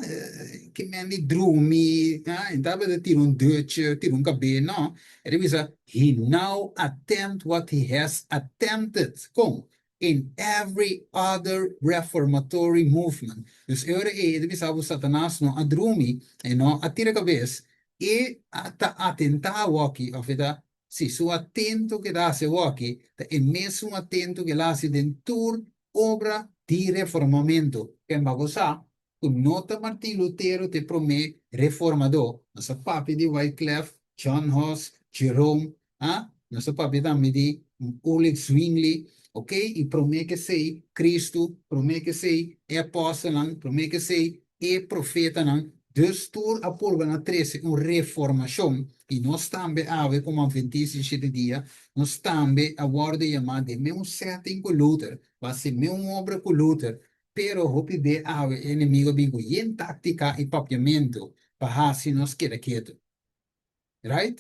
ke men di drumi, ah, e tabata tira un dutje, tira un kabé, no. E ta bisa, He now attempt what he has attempted, kon? In every other reformatory movement. Dus e ora ei e ta bisa bo Satanas no a drumi, e no a tira kabes, E a ta atentá awoki, òf e ta, sí, su atento ku e ta hasi awoki ta e mesun atento ku el a hasi den tur obra di reformamentu. Kemba bo sa ku no ta Martin Lutero ta e promé reformadó. Nos a papia di Wyclef, John Huss, Jerome, a, nos a papia tambe di Ulrich Zwingli, oke, i promé ku esei, Kristu, promé ku esei, e apòstelnan, promé ku esei, e profetanan, dus tur a purba na trese un reformashon, i nos tambe awe komo Adventista di Shete Dia, nos tambe a wòrdu yamá den meun setting ku Luther, pa hasi meun obra ku Luther, pero hopi be awe e enemigo a bin ku yen táktika i papiamentu pa hasi nos keda ketu. Right?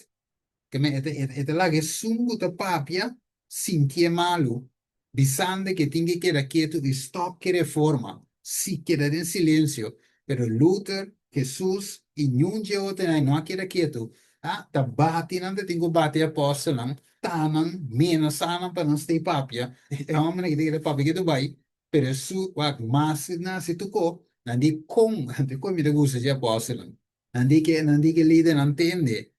Ke men e ta laga esun ku ta papia sintié malu, bisando ke tin ke keda ketu i stòp ke reforma, si keda den silensio. Pero Luther, Hesus i niun dje otronan no a keda ketu. A ta bati nan ta tin ku bati e apòstelnan, ta nan, menasá nan pa nan stay papia. E hòmbernan ke ta keda papia ketu bai, pero esun wak mas nase tukó, nan di kon, dikon mi ta gusta dje apòstelnan? Nan di ke, nan di ke lidernan tende,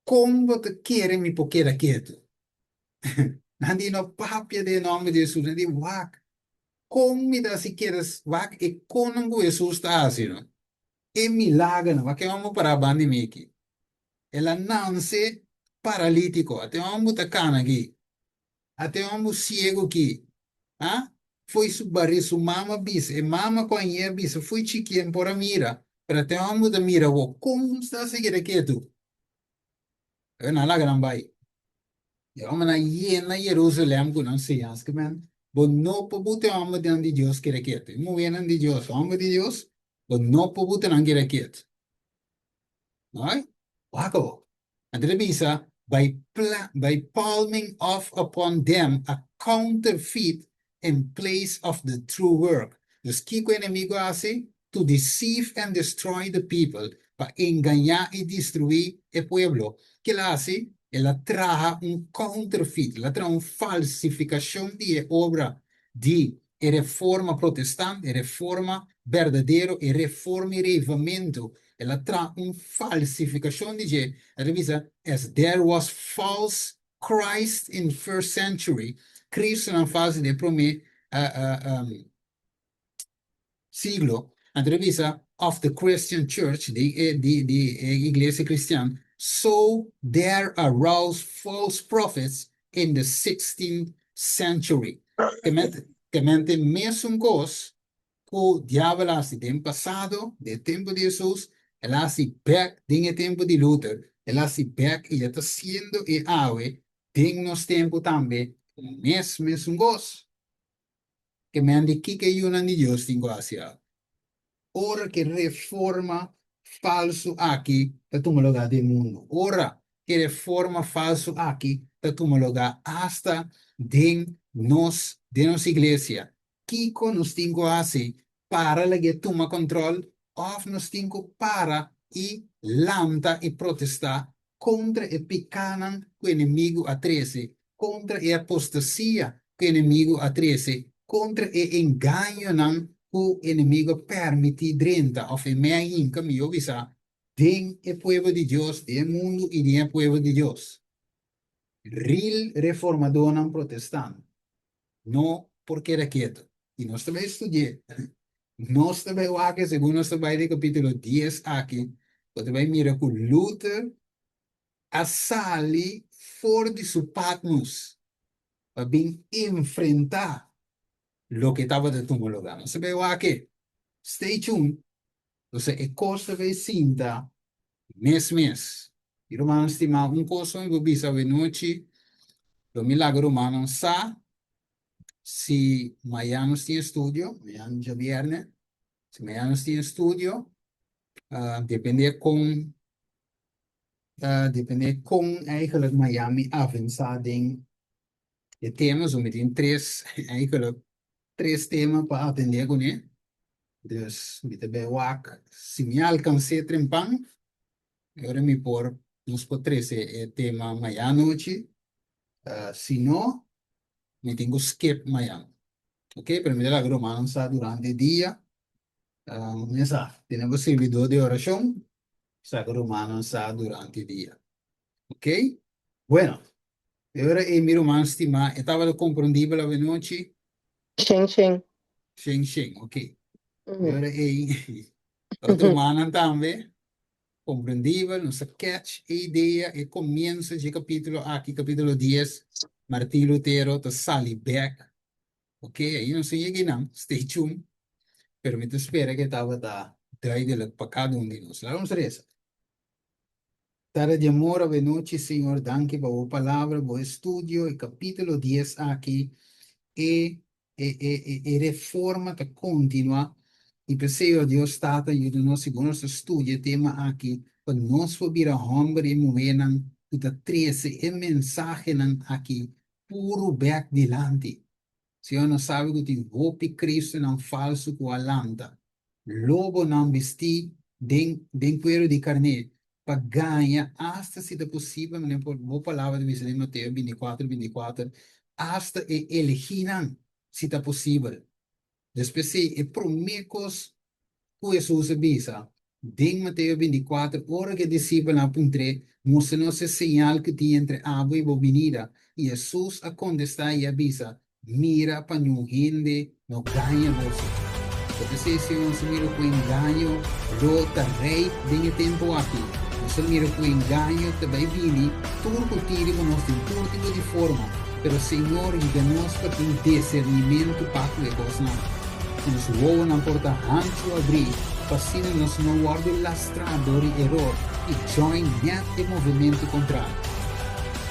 Kon bo ta kere mi por keda ketu? Nan di, No papia den e nòmber di Hesus. Nan di, Wak, kon mi ta hasi keda wak e konnan ku Hesus ta hasi no? E milagernan, wak e hòmber pará banda di mi aki. El a nanse paralítiko, ata e hòmber ta kana aki. Ata e hòmber siegu ki, ha? Foi su bari su mama bisa, e mama ku añe a bisa foi chikien por a mira, pero ata e hòmber ta mira awor, kon sta sigui ta ketu? E nan laga nan bai. E hòmbernan yena Jerusalèm ku nan siñansa, ke men, bo no por buta e hòmbernan di Dios keda ketu. E muhénan di Dios, hòmber di Dios, bo no por buta nan keda ketu. Right? Wak awor. Anto ta bisa, By pla, by palming off upon them a counterfeit in place of the true work. Dus kiko enemigo a hasi? To deceive and destroy the people, pa engañá i destruí e pueblo. Ke el a hasi? El a traha un counterfeit, el a traha un falsifikashon di e obra di e Reforma Protestant, e Reforma berdadero, e Reforma i Reivamentu, el a traha un falsifikashon di dje. El ta bisa, As there was false Christ in first century, Cristonan falsu den e promé siglo, anto ta bisa, of the Christian church, di e di di e iglesia cristian, so there arose false prophets in the sixteenth century. Te mente mesun kos ku diabel a hasi den pasado, den e tempu di Hesus, el a hasi bek den e tempu di Luther, el a hasi bek i e ta siendo e awe den nos tempu tambe mes mesun kos. Ke men di kiko e yunan di Dios tin ku hasi awe? Ora ku e reforma falsu aki ta tuma lugá den mundu, ora ku e reforma falsu aki ta tuma lugá asta den nos, den nos iglesia, kiko nos tin ku hasi? Para lag'é tuma kòntròl òf nos tin ku para i lanta i protestá kontra e pikánan ku enemigu a trese? kontra e apostasia ku enemigu a trese, kontra e engañonan ku enemigu a permití drenta òf e mei a hinka, mihó bisá, den e pueblo di Dios, den e mundu i den e pueblo di Dios. Real reformadónan protestant no por keda ketu. I nos ta bai studi'é. Nos ta bai wak segun nos ta bai den kapítulo dies aki, bo ta bai mira ku Luther a sali for di su Patmos pa bin enfrentá loke tabata tuma lugá. Nos ta bai wak. Stay tuned. Entonces e kos ta bai sinta mes mes. Mi rumannan stimá, un kos mi por bisa awenochi, lo mi laga rumannan sa si mañan nos tin estudio, mañan djabièrnè, si mañan nos tin estudio, depende kon depende kon eigenlijk mañan mi avansá den e tema, so mi tin tres eigenlijk tres tema pa atendé kuné. Dus mi ta bai wak si mi alkans'é trempan, e ora mi por nos por trese e tema mañan anochi. Si no, mi tin ku skip mañan. Ok, pero mi ta laga rumannan sa durante e dia. Mi sa, tene bo sirbidó di orashon, saka rumannan sa durante e dia. Ok, bueno, e ora ei mi ruman stimá, e tabata komprondibel awenochi? Shen shen. Shen shen, ok. E ora ei, otro rumannan tambe, komprendibel, nos a catch e idea, e komienso dje kapítulo aki, kapítulo dies, Martin Lutero ta sali bèk. Ok, ei nos a yega einan, stay tuned, pero mi ta spera ku e tabata duidelijk pa kada un di nos. Laga nos resa. Tata di amor, awenochi, Señor, danki pa bo palabra, bo estudio, e capítulo dies aki, e, e, e, e, e reforma ta continua, y p'esey, oh Dios Tata, yuda nos segun nos ta studia e tema aki, pa nos por bira homber y muhernan cu ta trece e mensahenan aki puru bek dilanti. Señor, nos sabi ku tin hopi Cristonan falsu ku a lanta, lobonan bistí den den kueru di karné, pa gaña asta si ta posibel, manera por bo palabra ta bisa den Mateo binti kuater, binti kuater, asta e elegínan, si ta posibel. Despues sí, e promé kos ku Hesus a bisa den Mateo binti kuater, ora ku e disipelnan a puntr'é, Mustra nos e señal ku tin entre abo i bo binida. I Hesus a kontestá i a bisa, Mira pa niun hende no gaña boso. Bo ta sey si nos a mira ku engaño lo ta rei den e tempu aki. Nos a mira ku engaño ta bai bini tur ku tin riba nos den tur tipo di forma. Pero Señor yuda nos pa tin desernimentu pa ku e kosnan. Ku nos wowonan por ta hanchu abrí pa asina nos no wòrdu lastrá dor di eror i join nèt e movementu kontrario.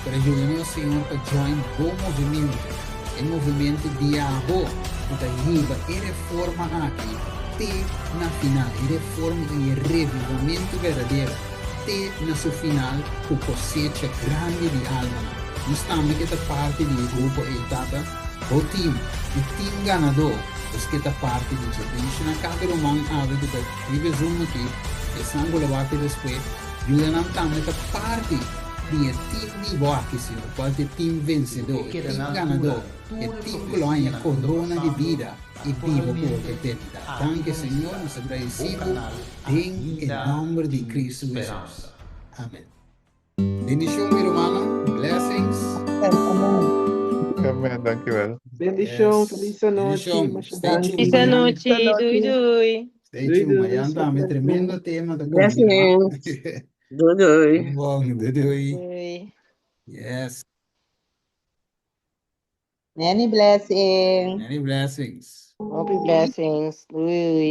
Pero yuda nos, Señor, pa join Bo movementu, e movementu di Abo ku ta hiba e reforma aki te na final, e reforma i e revivamentu berdadero te na su final ku kosecha grandi di almanan. Nos tambe ke ta parti di e grupo ei, Tata. Bo team, e team ganadó, nos ke ta parti di dje. Bendiciona kada ruman awe ku ta riba e Zoom aki, esnan ku lo wak despues, yuda nan tambe ta parti di e team di bo aki, Señor, kual ta e team vensedó, e team ganadó, e team ku lo haña korona di bida i biba ku bo pa eternidat. Danki, Señor, nos ta gradisí bo den e nòmber di Cristo Hesus. Amen. Bendicion mi rumannan, blessings. Amen, dankjewel. Bendicion, feliz anochi. Bendicion. Stay tuned. Feliz anochi, doei doei. Stay tuned, mañana tambe tremendo tema ta continua. Blessings. Doei doei. Bon, doei doei. Doei. Yes. Many blessings. Many blessings. Hopi blessings. Doei.